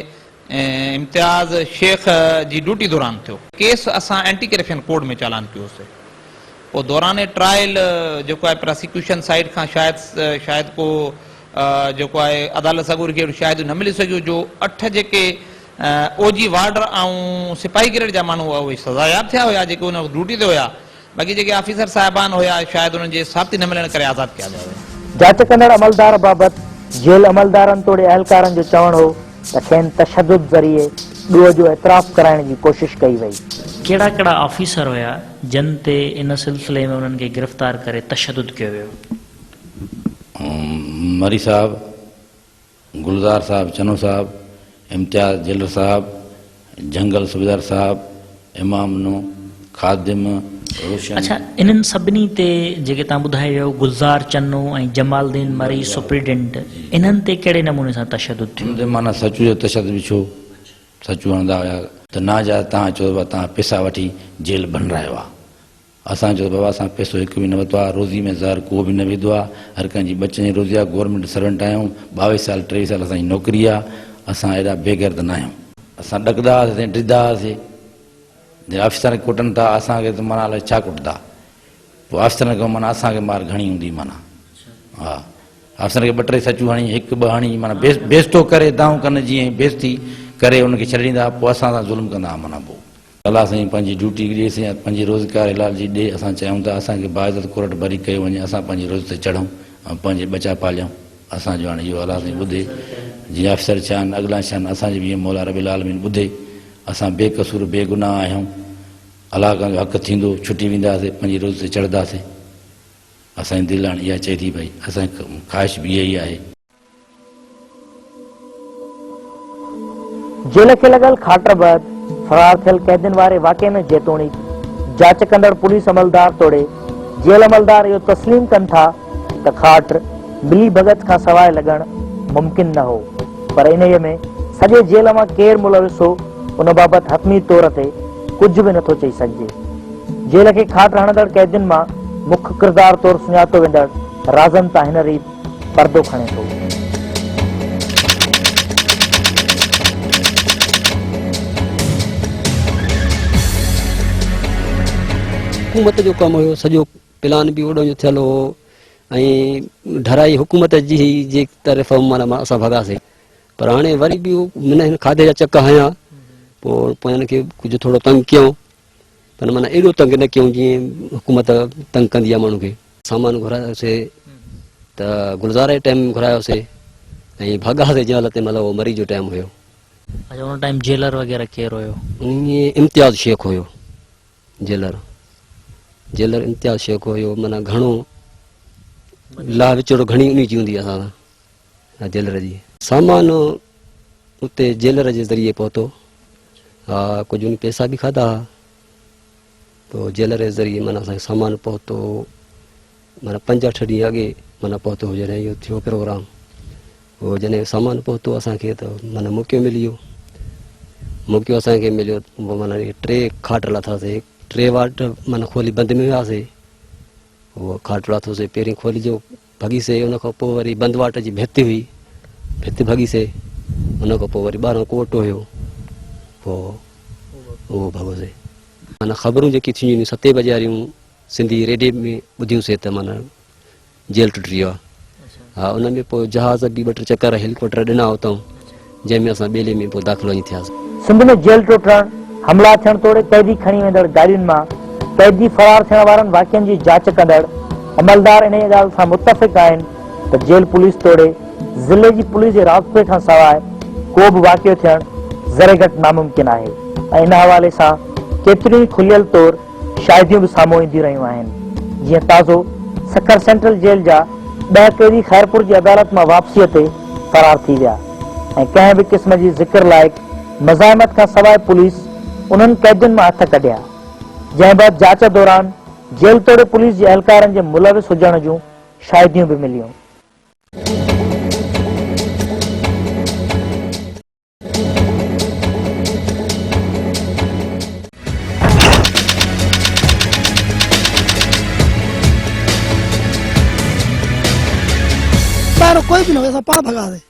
امتياز شيخ جي ڊيوٽي دوران ٿيو. ڪيس اسان اينٽي ڪرپشن ڪورٽ ۾ چالان ڪيوسي پوء دوران ٽرائل جيڪو آهي پراسيڪيوشن سائيڊ کان شايد شايد ڪو جيڪو آهي عدالت سڳوري کي اهڙيون شاهديون نه ملي سگهيون جو اٺ جيڪي او جي وارڊر ۽ سپاهي گريڊ جا ماڻهو هئا اهي سزاياب ٿيا هيا جيڪي ان وقت ڊيوٽي تي هيا باقي جيڪي آفيسر صاحبان هيا شايد انهن جي ثابتي نه ملڻ ڪري آزاد ڪيا ويا هيا. جاچ ڪندڙ عملدار بابت جيل عملدارن توڙي اهلڪارن جو چوڻ هو ته کين تشدد ذريعي ڏوهه جو اعتراف ڪرائڻ جي ڪوشش ڪئي وئي. ڪهڙا ڪهڙا آفيسر هيا جن تي ان سلسلي ۾ انهن کي گرفتار ڪري تشدد ڪيو ويو؟ مري صاحب، گلزار صاحب چنو صاحب، امتياز جيلر صاحب، جهنگل صوبيدار صاحب، امام نو، خادم، روشن. اڇا انهن سڀني تي جيڪي توهان ٻڌائي ويو گلزار چنو ۽ جمال الدين مري سپريڊنٽ انهن تي ڪهڙي نموني سان تشدد ٿيو؟ انهن تي معنيٰ سچو جو تشدد به ڇو سچو هڻندا هيا ته ناجائز توهان چئو ته توهان پيسا وٺي جيل بنرايو آ. اسان چيو ته بابا اسان پئسو هڪ به نه ورتو آهي، روزي ۾ زهر ڪو به نه وڌو آهي، هر ڪنهن جي ٻچن جي روزي آهي، گورنمينٽ سرونٽ آهيون، 22 سال 23 سال اسان جي نوڪري آهي، اسان ايڏا بي غيرت نه آهيون. اسان ڏڪندا هئاسين، ڊڄندا هئاسين، جڏهن آفيسرن کي ڪٽن ٿا اسان کي ته معنيٰ الائي ڇا ڪٽندا، پوء آفيسرن کان معنيٰ اسان کي مار گهڻي هوندي معنيٰ ها آفيسرن کي ٻه ٽي سچون هڻي هڪ ٻه هڻي معنيٰ بيستو ڪري دانهون ڪن جيئن بيستي ڪري ان کي ڇڏي ڏيندا پوء اسان سان ظلم ڪندا معنيٰ پوء. الله سائين پنهنجي ڊيوٽي ڏي سين پنهنجي روزگار حلال جي ڏي اسان چاهيون ٿا اسان کي باعزت ڪورٽ بري ڪيو وڃي اسان پنهنجي روزي تي چڙهون ۽ پنهنجي ٻچا پاليون اسان جو هاڻي اهو الله سائين ٻڌي جيئن آفيسر ڇا آهن اڳلا ڇا آهن اسان جي به ائين مولا رب العالمين ٻڌي اسان بي قصور بي گناهه آهيون الله کان جو حق ٿيندو ڇٽي وينداسي پنهنجي روزي تي چڙهنداسي اسان جي دل هاڻي اها چئي ٿي ڀئي اسان جي خواهش به اها ئي آهي. جيل کي لڳل کاٽر بعد فرار ٿيل قيدين واري واقعي ۾ جيتوڻيڪ جاچ ڪندڙ پوليس عملدار توڙي جيل عملدار اهو تسليم ڪن ٿا ته کاٽ ملي ڀڳت کان سواء لڳڻ ممڪن نه هو پر انهيء ۾ سڄي جيل مان ڪير ملوث هو ان بابت حتمي طور تي ڪجهه به نٿو چئي سگهجي. جيل کي کاٽ هڻندڙ قيدين مان مک ڪردار طور سڃاتو ويندڙ رازن تان هن ريت پردو کڻي ٿو. حڪومت جو ڪم هيو سڄو پلان به اوڏو جو ٿيل هو ۽ ڍرائي حڪومت جي هئي جي طرف معنيٰ اسان ڀڳاسين پر هاڻي وري به معنيٰ هن کاڌي جا چڪ هنيا پوء هن کي ڪجهه ٿورو تنگ ڪيائون پر معنيٰ ايڏو تنگ نه ڪيائون جيئن حڪومت تنگ ڪندي آهي ماڻهو کي. سامان گهرايوسي ته گلزار جي ٽائيم ۾ گهرايوسي ۽ ڀڳاسي جنهن مهل تنهن مهل اهو مري جو ٽائيم هيو. اڇا ان ٽائيم جيلر وغيره ڪير هيو؟ انهي امتياز شيخ هيو جيلر، جيلر امتياز شيخ هيو معنيٰ گهڻو لاهه وچڙ گهڻي انهي جي هوندي اسان سان جيلر جي. سامان اتي جيلر جي ذريعي پهتو ها ڪجهه ان پيسا به کاڌا ها. پوء جيلر جي ذريعي معنيٰ اسان کي سامان پهتو معنيٰ پنج اٺ ڏينهن اڳي معنيٰ پهتو هو جڏهن اهو ٿيو پروگرام پوء جڏهن سامان پهتو اسان کي ته معنيٰ موقعو ملي ويو موقعو اسان کي مليو پوء معنيٰ ٽي کاٽ لاٿاسي ٽي واٽ معنيٰ کولي بند ۾ وياسي پوء کاٽ لاٿوسي پهرين کولي جو ڀڳيسي ان کان پوء وري بند واٽ جي ڀت هئي ڀت ڀڳيسي ان کان پوء وري ٻارهن ڪوٽ هيو پوء اهو ڀڳوسي معنيٰ خبرون جيڪي ٿيون هيون ستين بجي واريون سنڌي ريڊيي ۾ ٻڌيون سي ته معنيٰ جيل ٽٽي ويو آهي ها ان ۾ پوء جهاز به ٻه ٽي چڪر هيليڪاپٽر ڏنا اتان جنهن ۾ اسان ٻيلي ۾ پوء داخل وڃي ٿياسين. سنڌ ۾ جيل ٽٽڻ، حملا ٿيڻ توڙي قيدي کڻي ويندڙ گاڏين مان قيدي فرار ٿيڻ وارن واقعن جي جاچ ڪندڙ عملدار انهيء ڳالهه سان متفق آهن ته جيل پوليس توڙي ضلعي جي پوليس جي رابطي کان سواء ڪو به واقعو ٿيڻ ذري گهٽ ناممڪن آهي ۽ ان حوالي سان ڪيتريون ئي کليل طور شاهديون به سامهون اينديون رهيون آهن جيئن تازو سکر سينٽرل جيل جا ڏهه قيدي خيرپور جي عدالت مان واپسيء تي فرار ٿي ويا ۽ ڪنهن به قسم جي ذڪر لائق مزاحمت کان سواء پوليس انهن قيدين مان هٿ ڪڍيا جنهن بعد جاچ دوران جيل توڙي پوليس جي اهلڪارن جي ملوث هجڻ جون شاهديون به مليون. ٻاهران ڪوئي به نه هيو اسان پاڻ ڀڳاسين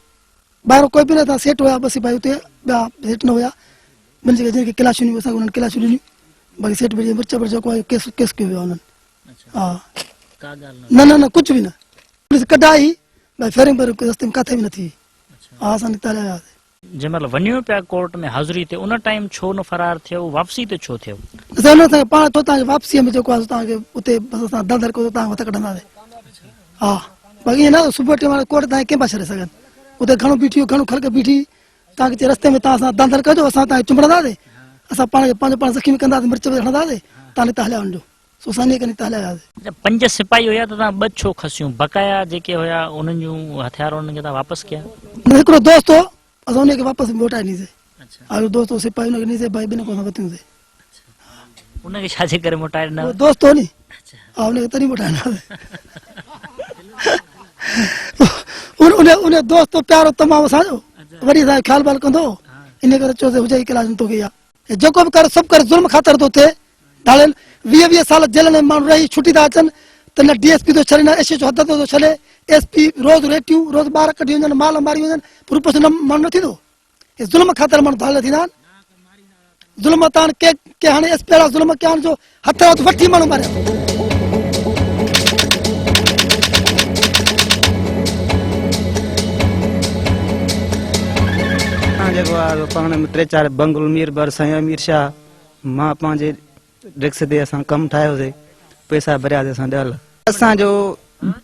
ٻاهران ڪوئي به نه اسان سيٺ هيا ٻه سپاهي اتي ٻيا سيٺ نه هيا ٻن جيڪي جن کي ڪلاشون ڏنيون اسان کي انهن ڪلاشون ڏنيون باقي سيٺ به مرچ برچ جيڪو آيو ڪيس ڪيس ڪيو ويو انهن ها نه نه نه ڪجهه به نه پوليس ڪڍائي ڀائي فيرنگ بيرنگ رستي ۾ ڪاٿي به نه ٿي ها اسان نڪتا هليا وياسين. جنهن مهل وڃو پيا ڪورٽ ۾ حاضري تي ان ٽائيم ڇو نه فرار ٿيو واپسي تي ڇو ٿيو؟ اسان نه اسان پاڻ ڇو تان کي واپسي ۾ جيڪو آهي تان کي اتي بس اسان در در ڪيو تان هٿ ڪڍنداسين ها باقي ائين نه صبح ٽيم واري ڪورٽ تائين ڪنهن پيا ڇڏي سگهن اتي گهڻو بيٺي گهڻو خلق بيٺي تان کي چي رستي ۾ تان اسان دندر ڪجو اسان تان کي چنبڙنداسين اسان پاڻ کي پنهنجو پاڻ زخمي ڪنداسين مرچ به هڻنداسين تان نڪتا هليا وڃجو سو اسان انهيء ڪري نڪتا هليا وياسين. اڇا پنج سپاهي هيا ته تان ٻه ڇو کسيون بقايا جيڪي هيا انهن جون هٿيار انهن کي تان واپس ڪيا؟ نه هڪڙو دوست هو اسان انهيء کي واپس موٽائي ڏنيسين هڪڙو دوست هو سپاهي ان کي ڏنيسين باقي ٻن کان اسان ورتيونسين. ان کي ڇا جي ڪري موٽائي ڏنو؟ هو دوست هو ني ها ان کي تڏهن موٽائي ڏنو ان ان ان دوست پيارو تمام اسان جو وري اسان جو خيال بال ڪندو هو ان ڪري چيوسين هجي ئي ڪلاس ۾ توکي اها جيڪو به ڪر سڀ ڪر ظلم خاطر ٿو ٿئي ڌاڙيل 20 20 سال جيلن ۾ ماڻهو رهي ڇٽي ٿا اچن ته نه ڊي ايس پي ٿو ڇڏي نه ايس ايچ او حد ٿو ڇڏي ايس پي روز ريٽيون روز ٻار ڪڍي وڃن مال ماري وڃن پر روپوش نه ماڻهو نه ٿيندو هي ظلم خاطر ماڻهو ڌاڙيل ٿيندا آهن ظلم تان ڪي ڪي هاڻي ايس پي اهڙا ظلم ڪيا آهن جو هٿ رات وٺي ماڻهو ماريا. اسان جيڪو آهي سو پاڻ ۾ ٽي چار بنگل مير بر سائين امير شاهه مان پنهنجي رڪس تي اسان ڪم ٺاهيوسي پئسا ڀرياسي اسان ڏهه لک. اسان جو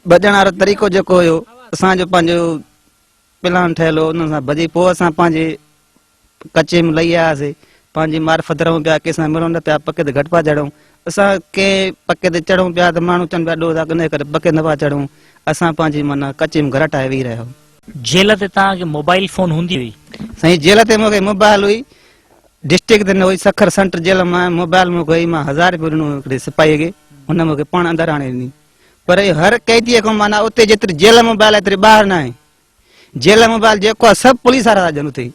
ڀڄڻ وارو طريقو جيڪو هيو اسان جو پنهنجو پلان ٺهيل هو ان سان ڀڄي پوء اسان پنهنجي ڪچي ۾ لهي آياسي پنهنجي معرفت رهون پيا ڪنهن سان ملون نه پيا پڪي تي گهٽ پيا چڙهون اسان ڪنهن پڪي تي چڙهون پيا ته ماڻهو چون پيا ڏوهه ٿا ڪن ڪري پڪي نه پيا چڙهون اسان پنهنجي معنيٰ ڪچي ۾ گهر ٺاهي ويهي رهيا. جيل تي توهان کي موبائل فون هوندي هئي؟ سائين جيل تي مون کي موبائل هئي ڊسٽرڪٽ تي نه هئي سکر سينٽر جيل مان موبائل مون کي هئي مان هزار روپيو ڏنو هڪڙي سپاهي کي هن مون کي پاڻ اندر آڻي ڏني پر هر قيديء کان معنيٰ اتي جيتري جيل موبائل ايتري ٻاهر ناهي. جيل موبائل جيڪو آهي سڀ پوليس وارا ٿا ڏين اتي.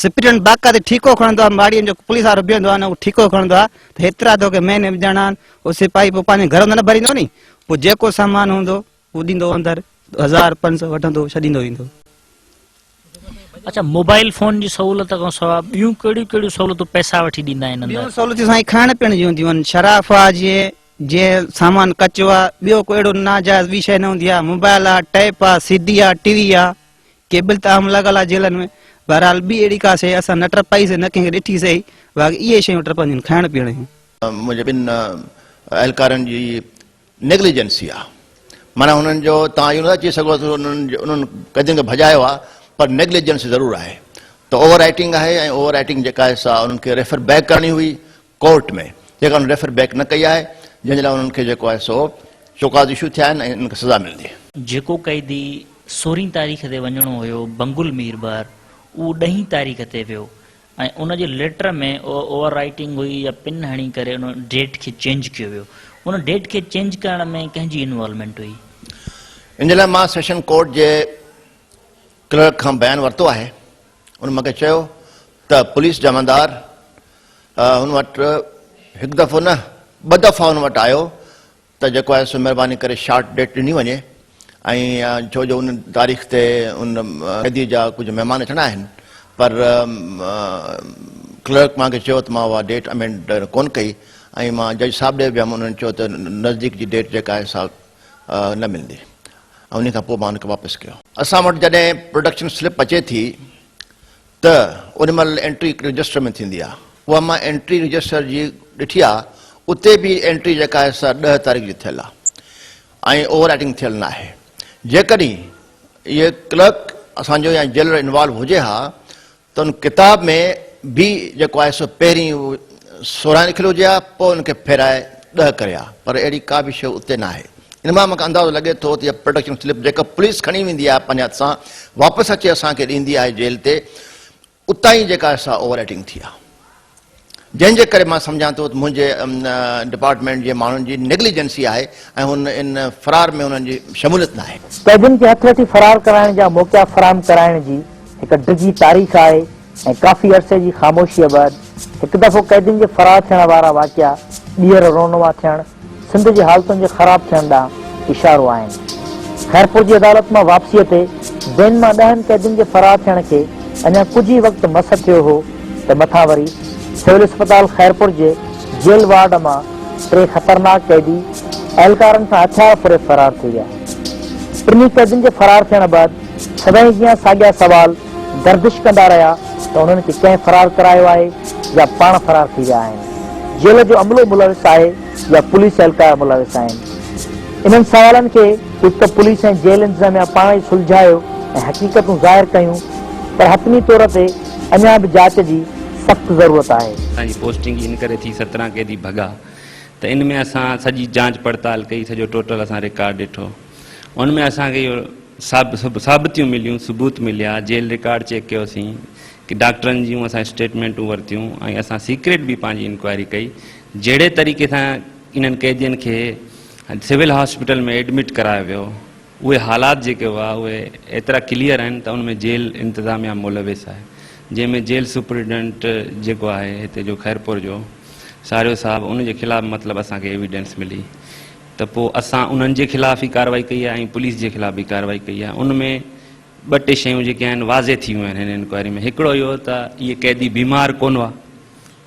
سپريڊنٽ باقاعدي ٺيڪو کڻندو آهي ماڙيء جو پوليس وارو بيهندو آهي نه اهو ٺيڪو کڻندو آهي ته هيترا توکي مهيني ۾ ڏيڻا آهن اهو سپاهي پوء پنهنجي گهر نه ڀريندو ني پوء جيڪو سامان هوندو اهو ڏيندو اندر 1500 وٺندو ڇڏيندو ويندو. اڇا موبائل فون جي سهولت کان سواء ٻيون ڪهڙيون ڪهڙيون سهولتون پئسا وٺي ڏيندا آهن اندر؟ ٻيون سهولتون سائين کائڻ پيئڻ جون هونديون آهن شراف آهي جيئن جيئن سامان ڪچو آ ٻيو ڪو اهڙو ناجائز ٻي شيء نه هوندي آ موبائل آ ٽيپ آ سي ڊي آ ٽي وي آ ڪيبل ته عام لڳل آ جيلن ۾ بهرحال ٻي اهڙي ڪا شيء اسان نه ٽپائي سي نه ڪنهن کي ڏٺي سي باقي اهي شيون ٽپنديون آهن کائڻ پيئڻ جون. منهنجي ٻن اهلڪارن جي نيگليجنسي آ معنيٰ انهن جو توهان اهو نٿا چئي سگهو ته انهن انهن قيدين کي ڀڄايو آ پر نيگليجنسي ضرور آهي ته اوور رائٽنگ آهي ۽ اوور رائٽنگ جيڪا آهي سا انهن کي ريفر بيڪ ڪرڻي هئي ڪورٽ ۾ جيڪا انهن ريفر بيڪ نه ڪئي آهي جنهن جي لاء انهن کي جيڪو آهي سو شوڪاز اشو ٿيا آهن ۽ انهن کي سزا ملندي. جيڪو قيدي سورهين تاريخ تي وڃڻو هيو بنگل ميربحر اهو ڏهين تاريخ تي ويو ۽ ان جي ليٽر ۾ اوور رائيٽنگ هئي يا پن هڻي ڪري ان ڊيٽ کي چينج ڪيو ويو ان ڊيٽ کي چينج ڪرڻ ۾ ڪنهن جي انوالومينٽ هئي؟ ان جي لاء مان سيشن ڪورٽ جي ڪلرڪ کان بيان ورتو آهي ان مونکي چيو ته پوليس جمعدار هن وٽ هڪ دفعو نه ٻه دفعا هن وٽ آيو ته جيڪو آهي سو مهرباني ڪري شارٽ ڊيٽ ڏني وڃي ۽ ڇو جو ان تاريخ تي ان قيدي جا ڪجهه مهمان اچڻا آهن پر ڪلرڪ مان کي چيو ته مان اها ڊيٽ امينڊ ڪونه ڪئي ۽ مان جج صاحب ڏي ويم انهن چيو ته نزديڪ جي ڊيٽ جيڪا آهي سا نه ملندي ۽ انهي کان پوء مان ان کي واپس ڪيو. اسان وٽ جڏهن پروڊڪشن سلپ اچي ٿي ته ان مهل انٽري رجسٽر ۾ ٿيندي آهي. اها مان انٽري رجسٽر جي ڏٺي آهي. اتي به انٽري جيڪا آهي سا ڏهه تاريخ جي ٿيل آهي ۽ اوور رائٽنگ ٿيل ناهي. جيڪڏهن اهي ڪلرڪ اسان جو يا جيلر انوالو هجي ها ته ان ڪتاب ۾ به جيڪو آهي سو پهرين 16 لکيل هجي ها پوء ان کي ڦيرائي ڏهه ڪري ها پر اهڙي ڪا به شيء اتي ناهي. ان مان مونکي اندازو لڳي ٿو ته اها پروڊڪشن سلپ جيڪا پوليس کڻي ويندي آهي پنهنجي هٿ سان واپس اچي اسان کي ڏيندي آهي جيل تي اتان ئي جيڪا سا اوور رائٽنگ ٿي آهي جنهن جي ڪري مان سمجهان ٿو ته منهنجي ڊپارٽمينٽ جي ماڻهن جي نيگليجنسي آهي ۽ هن ان فرار ۾ انهن جي شموليت ناهي. قيدين کي هٿ وٺي فرار ڪرائڻ جا موقعا فراهم ڪرائڻ جي هڪ ڊگهي تاريخ آهي ۽ ڪافي عرصي جي خاموشيء بعد هڪ دفعو قيدين جي فرار ٿيڻ وارا واقعا ٻيهر رونما ٿيڻ سنڌ جي حالتن جي خراب ٿيڻ ڏانهن اشارو آهن. خيرپور جي عدالت مان واپسيء تي وين مان ڏهن قيدين جي فرار ٿيڻ کي اڃا ڪجهه ئي وقت مس ٿيو هو ته مٿان وري سول اسپتال خيرپور جي جيل وارڊ مان ٽي خطرناڪ قيدي اهلڪارن کان هٿيار ڦري فرار ٿي ويا. ٽنهي قيدين جي فرار ٿيڻ بعد سدائين جيان ساڳيا سوال گردش ڪندا رهيا ته انهن کي ڪنهن فرار ڪرايو آهي يا پاڻ فرار ٿي ويا آهن. جيل جو عملو ملوث آهي يا پوليس اهلڪار ملوث آهن؟ انهن سوالن کي ڪجهه ته پوليس ۽ جيل انتظاميا پاڻ ئي سلجهايو ۽ حقيقتون ظاهر ڪيون پر حتمي طور تي اڃا به جاچ جي سخت ضرورت آهي. اسان جي پوسٽنگ ئي ان ڪري ٿي 17 قيدي ڀڳا ته ان ۾ اسان سڄي جانچ پڙتال ڪئي سڄو ٽوٽل اسان رڪارڊ ڏٺو ان ۾ اسان کي اهو ثابتيون مليون ثبوت مليا جيل رڪارڊ چيڪ ڪيوسين ڊاڪٽرن جون اسان اسٽيٽمينٽون ورتيون ۽ اسان سيڪريٽ به پنهنجي انڪوائري ڪئي جهڙي طريقي سان انهن قيدين کي سول هاسپيٽل ۾ ايڊمٽ ڪرايو ويو اهي حالات جيڪي هئا اهي ايترا ڪليئر آهن ته ان ۾ جيل انتظاميا ملوث آهي جنهن ۾ جيل سپرنٽينڊنٽ جيڪو آهي هتي جو خيرپور جو ساريو صاحب ان جي خلاف مطلب اسان کي ايويڊنس ملي ته پوء اسان انهن جي خلاف ئي ڪارروائي ڪئي آهي ۽ پوليس جي خلاف به ڪارروائي ڪئي آهي ان ۾ ٻه ٽي شيون جيڪي آهن واضح ٿي ويون آهن هن انڪوائري ۾ هڪڙو اهو ته اهي قيدي بيمار ڪونه هئا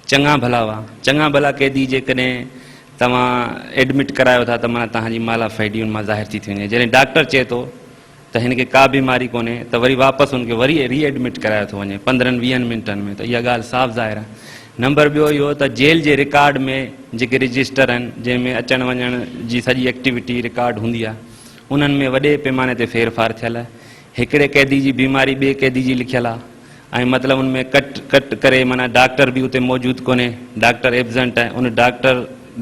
چڱا ڀلا هئا چڱا ڀلا قيدي جيڪڏهن توهان ايڊمٽ ڪرايو ٿا ته معنيٰ توهان جي مالا فائڊي ان مان ظاهر ٿي ٿي وڃي جڏهن ڊاڪٽر چئي ٿو ته هن کي ڪا بيماري ڪونهي ته وري واپس ان کي وري ري ايڊمٽ ڪرايو ٿو وڃي پندرهن ويهن منٽن ۾ ته اها ڳالهه صاف ظاهر آهي نمبر ٻيو اهو ته جيل جي رڪارڊ ۾ جيڪي رجسٽر آهن جنهن ۾ اچڻ وڃڻ جي سڄي ايڪٽيوٽي رڪارڊ هوندي آهي انهن ۾ وڏي پيماني تي ڦير ڦار ٿيل آهي. هڪڙي قيدي جي بيماري ٻئي قيدي جي لکيل آهي ۽ مطلب ان ۾ ڪٽ ڪٽ ڪري معنيٰ ڊاڪٽر به اتي موجود ڪونهي، ڊاڪٽر ايبزنٽ آهي، ان ڊاڪٽر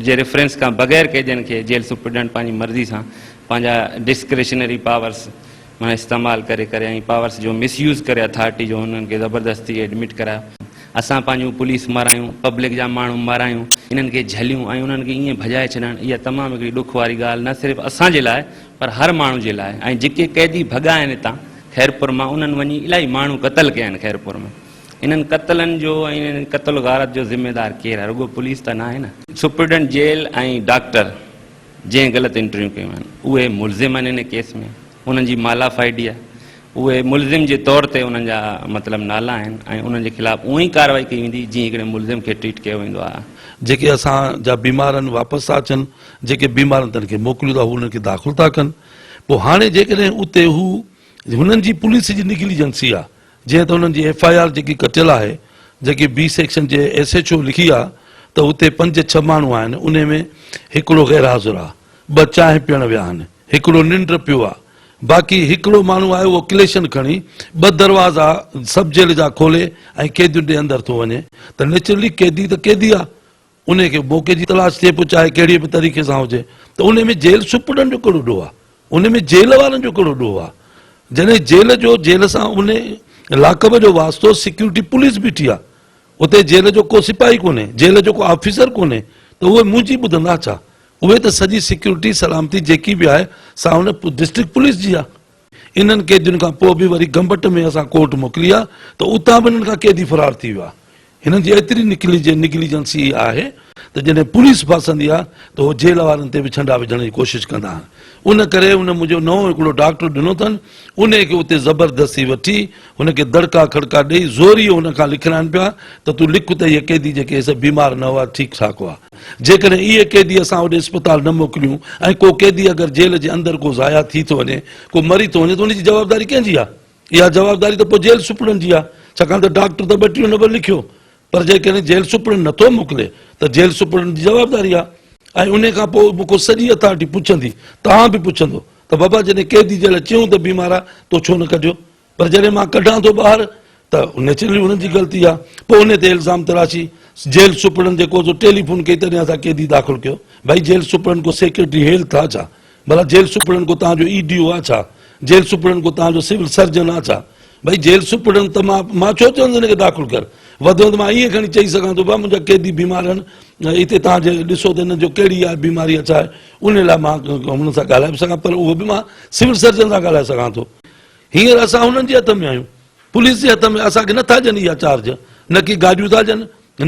جي ريفرنس کان بغير قيدين کي جيل سپرنٽينڊنٽ پنهنجي مرضي سان پنهنجا ڊسڪريشنري پاورس معنيٰ استعمال ڪري ڪري ۽ پاورس جو مس يوز ڪري اٿارٽي جو انهن کي زبردستي ايڊمٽ ڪرايو. اسان پنهنجون پوليس مارايون، پبلڪ جا ماڻهو مارايون، انهن کي جهليون ۽ انهن کي ائين ڀڄائي ڇڏڻ اها تمام هڪڙي ڏک واري ڳالهه نه صرف اسان جي لاء پر هر ماڻهو جي لاء ۽ جيڪي قيدي ڀڳا آهن هتان خيرپور مان انهن وڃي الاهي ماڻهو قتل ڪيا آهن خيرپور ۾ انهن قتلن جو ۽ انهن قتل غارت جو ذميدار ڪير آهي رڳو پوليس ته ناهي نه. سپريڊنٽ جيل ۽ ڊاڪٽر جنهن غلط انٽريون ڪيون آهن اهي ملزم آهن ان ڪيس ۾ انهن جي مالا فائڊي آهي اهي ملزم جي طور تي انهن جا مطلب نالا آهن ۽ انهن جي خلاف اونئين ئي ڪارروائي ڪئي ويندي جيئن هڪڙي ملزم کي ٽريٽ ڪيو ويندو آهي. جيڪي اسان جا بيمار آهن واپس ٿا اچن جيڪي بيمار آهن تن کي موڪليون ٿا هو انهن کي داخل ٿا ڪن پوء هاڻي جيڪڏهن اتي هو هنن جي پوليس جي نگليجنسي آهي جيئن ته انهن جي ايف I R جيڪي ڪٽيل آهي جيڪي بي سيڪشن جي ايس ايڇ او لکي آ ته اتي پنج ڇهه ماڻهو آهن انهي ۾ هڪڙو غير حاضر آ ٻه چانهه پيئڻ ويا آهن هڪڙو ننڊ پيو آ باقي هڪڙو ماڻهو آهي اهو ڪليشن کڻي ٻه دروازا سب جيل جا کولي ۽ قيدين ڏي اندر ٿو وڃي ته نيچرلي قيدي ته قيدي آ انهي کي موقعي جي تلاش ٿئي پوء چاهي ڪهڙي به طريقي سان هجي ته انهي ۾ جيل سپرنٽينڊنٽ جو ڪهڙو ڏوهه آ انهي ۾ جيل وارن جو ڪهڙو ڏوهه آ جڏهن جيل جو جيل سان انهي لاڪپ جو واسطو سيڪيورٽي پوليس بيٺي آ اتي جيل جو ڪو سپاهي ڪونهي جيل جو ڪو آفيسر ڪونهي ته اهي منهنجي ٻڌندا ڇا اهي ته سڄي سيڪيورٽي سلامتي جيڪي به آهي سا ان ڊسٽرڪٽ پوليس جي آ انهن قيدين کان پوء به وري گمبٽ ۾ اسان ڪورٽ موڪلي آ ته اتان به انهن کان قيدي فرار ٿي ويا. هنن جي ايتري نگليجنسي آهي ته جڏهن پوليس ڦاسندي آ ته هو جيل وارن تي به ڇنڊا وجهڻ جي ڪوشش ڪندا آهن. ان ڪري ان منهنجو نئون هڪڙو ڊاڪٽر ڏنو اٿن انهي کي اتي زبردستي وٺي هن کي دڙڪا کڙڪا ڏئي زوريء هن کان لکرائن پيا ته تون لک ته اهي قيدي جيڪي سي بيمار نه هئا ٺيڪ ٺاڪ هئا. جيڪڏهن اهي قيدي اسان اوڏي اسپتال نه موڪليون ۽ ڪو قيدي اگر جيل جي اندر ڪو ضايع ٿي ٿو وڃي، ڪو مري ٿو وڃي ته ان جي جوابداري ڪنهن جي آهي؟ اها جوابداري ته پوء جيل سپرنٽ جي آهي، ڇاڪاڻ ته ڊاڪٽر ته ٻٽيهون نمبر لکيو. پر جيڪڏهن جيل سپرنٽ نٿو موڪلي ته جيل سپرنٽ جي جوابداري آهي ۽ انهي کان پوء مون کان سڄي اٿارٽي پڇندي، توهان به پڇندو ته بابا جڏهن قيدي جي لاء چيون ته بيمار آهي تو ڇو نه ڪڍيو؟ پر جڏهن مان ڪڍان ٿو ٻاهر ته نيچرلي انهن جي غلطي آهي پوء انهي تي الزام تراشي جيل سپرنٽ جيڪو سو ٽيليفون ڪئي تڏهن اسان قيدي داخل ڪيو ڀائي جيل سپرنٽ ڪو سيڪريٽري هيلٿ آ ڇا ڀلا جيل سپرنٽ ڪو توهان جو اي ڊي او آ ڇا جيل سپرنٽ ڪو توهان جو سول سرجن آ ڇا ڀائي جيل سپرنٽ ته مان مان ڇو چوندس هن کي داخل ڪر وڌ ۾ وڌ مان ائين کڻي چئي سگهان ٿو ڀا منهنجا قيدي بيمار آهن هتي توهان جي ڏسو ته هن جو ڪهڙي آهي بيماري آ ڇا آهي ان لاء مان هن سان ڳالهائي به سگهان پر اهو به مان سول سرجن سان ڳالهائي سگهان ٿو هينئر اسان هنن جي هٿ ۾ آهيون، پوليس جي هٿ ۾ اسان کي نه ٿا ڏين اها چارج، نه ڪي گاڏيون ٿا ڏين،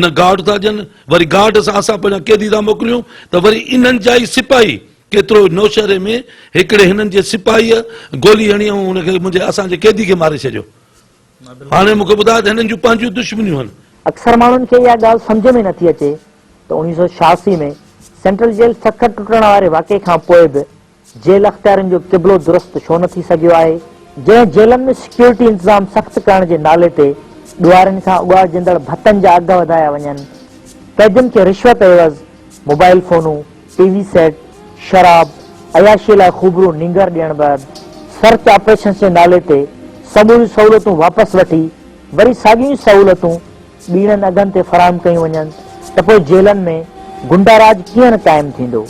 نه گارڊ ٿا ڏين، وري گارڊ سان اسان پنهنجا قيدي ٿا موڪليون ته وري انهن جا ئي سپاهي ڪيترو نوشهري ۾ هڪڙي هنن جي سپاهيء گولي هڻي ۽ هن کي منهنجي اسان جي قيدي کي ماري ڇڏيو. هاڻي مون کي ٻڌايو ته هنن جون پنهنجون دشمنيون هن. اڪثر ماڻهن کي اها ڳالهه سمجهه ۾ نٿي اچي ته 1986 ۾ سينٽرل جيل سکر ٽٽڻ واري واقعي کان پوء به جيل اختيارين جو قبلو درست ڇو نه ٿي سگهيو آهي؟ جڏهن جيلن ۾ سيڪيورٽي انتظام سخت ڪرڻ جي نالي تي ڏوهارين کان اڳاڙجندڙ ڀتن جا اگهه وڌايا وڃن، قيدين کي رشوت عيوض موبائل فونون، ٽي وي سيٽ، شراب، عياشي لاء خوبرو نينگر ڏيڻ بعد سرچ آپريشنز جي نالي تي سموريون سهولتون واپس وٺي وري ساڳيون ئي سهولتون ٻيڻن اگهن تي فراهم ڪيون وڃن ته پوء جيلن ۾ گنڊا راڄ ڪيئن نه قائم ٿيندو؟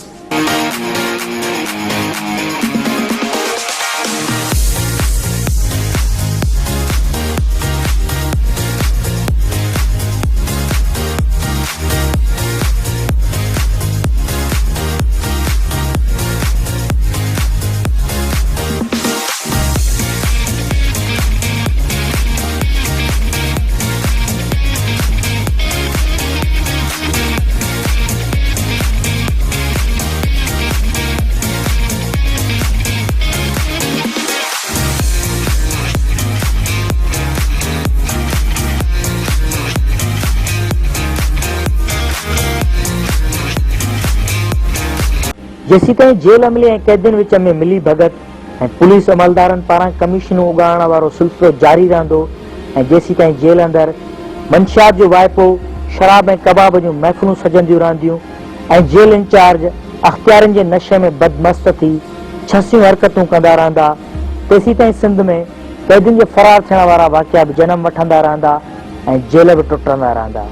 جيسيتائين جيل عملي ۽ قيدين وچ ۾ ملي ڀڳت ۽ پوليس عملدارن پاران ڪميشنون اڳاڙڻ وارو سلسلو جاري رهندو ۽ جيسيتائين جيل اندر منشيات جو واهپو، شراب ۽ ڪباب جون محفلون سجنديون رهنديون ۽ جيل انچارج اختيارين جي نشي ۾ بدمست ٿي ڇسيون حرڪتون ڪندا رهندا، تيسيتائين سنڌ ۾ قيدين جي فرار ٿيڻ وارا واقعا به جنم وٺندا رهندا ۽ جيل به ٽٽندا رهندا.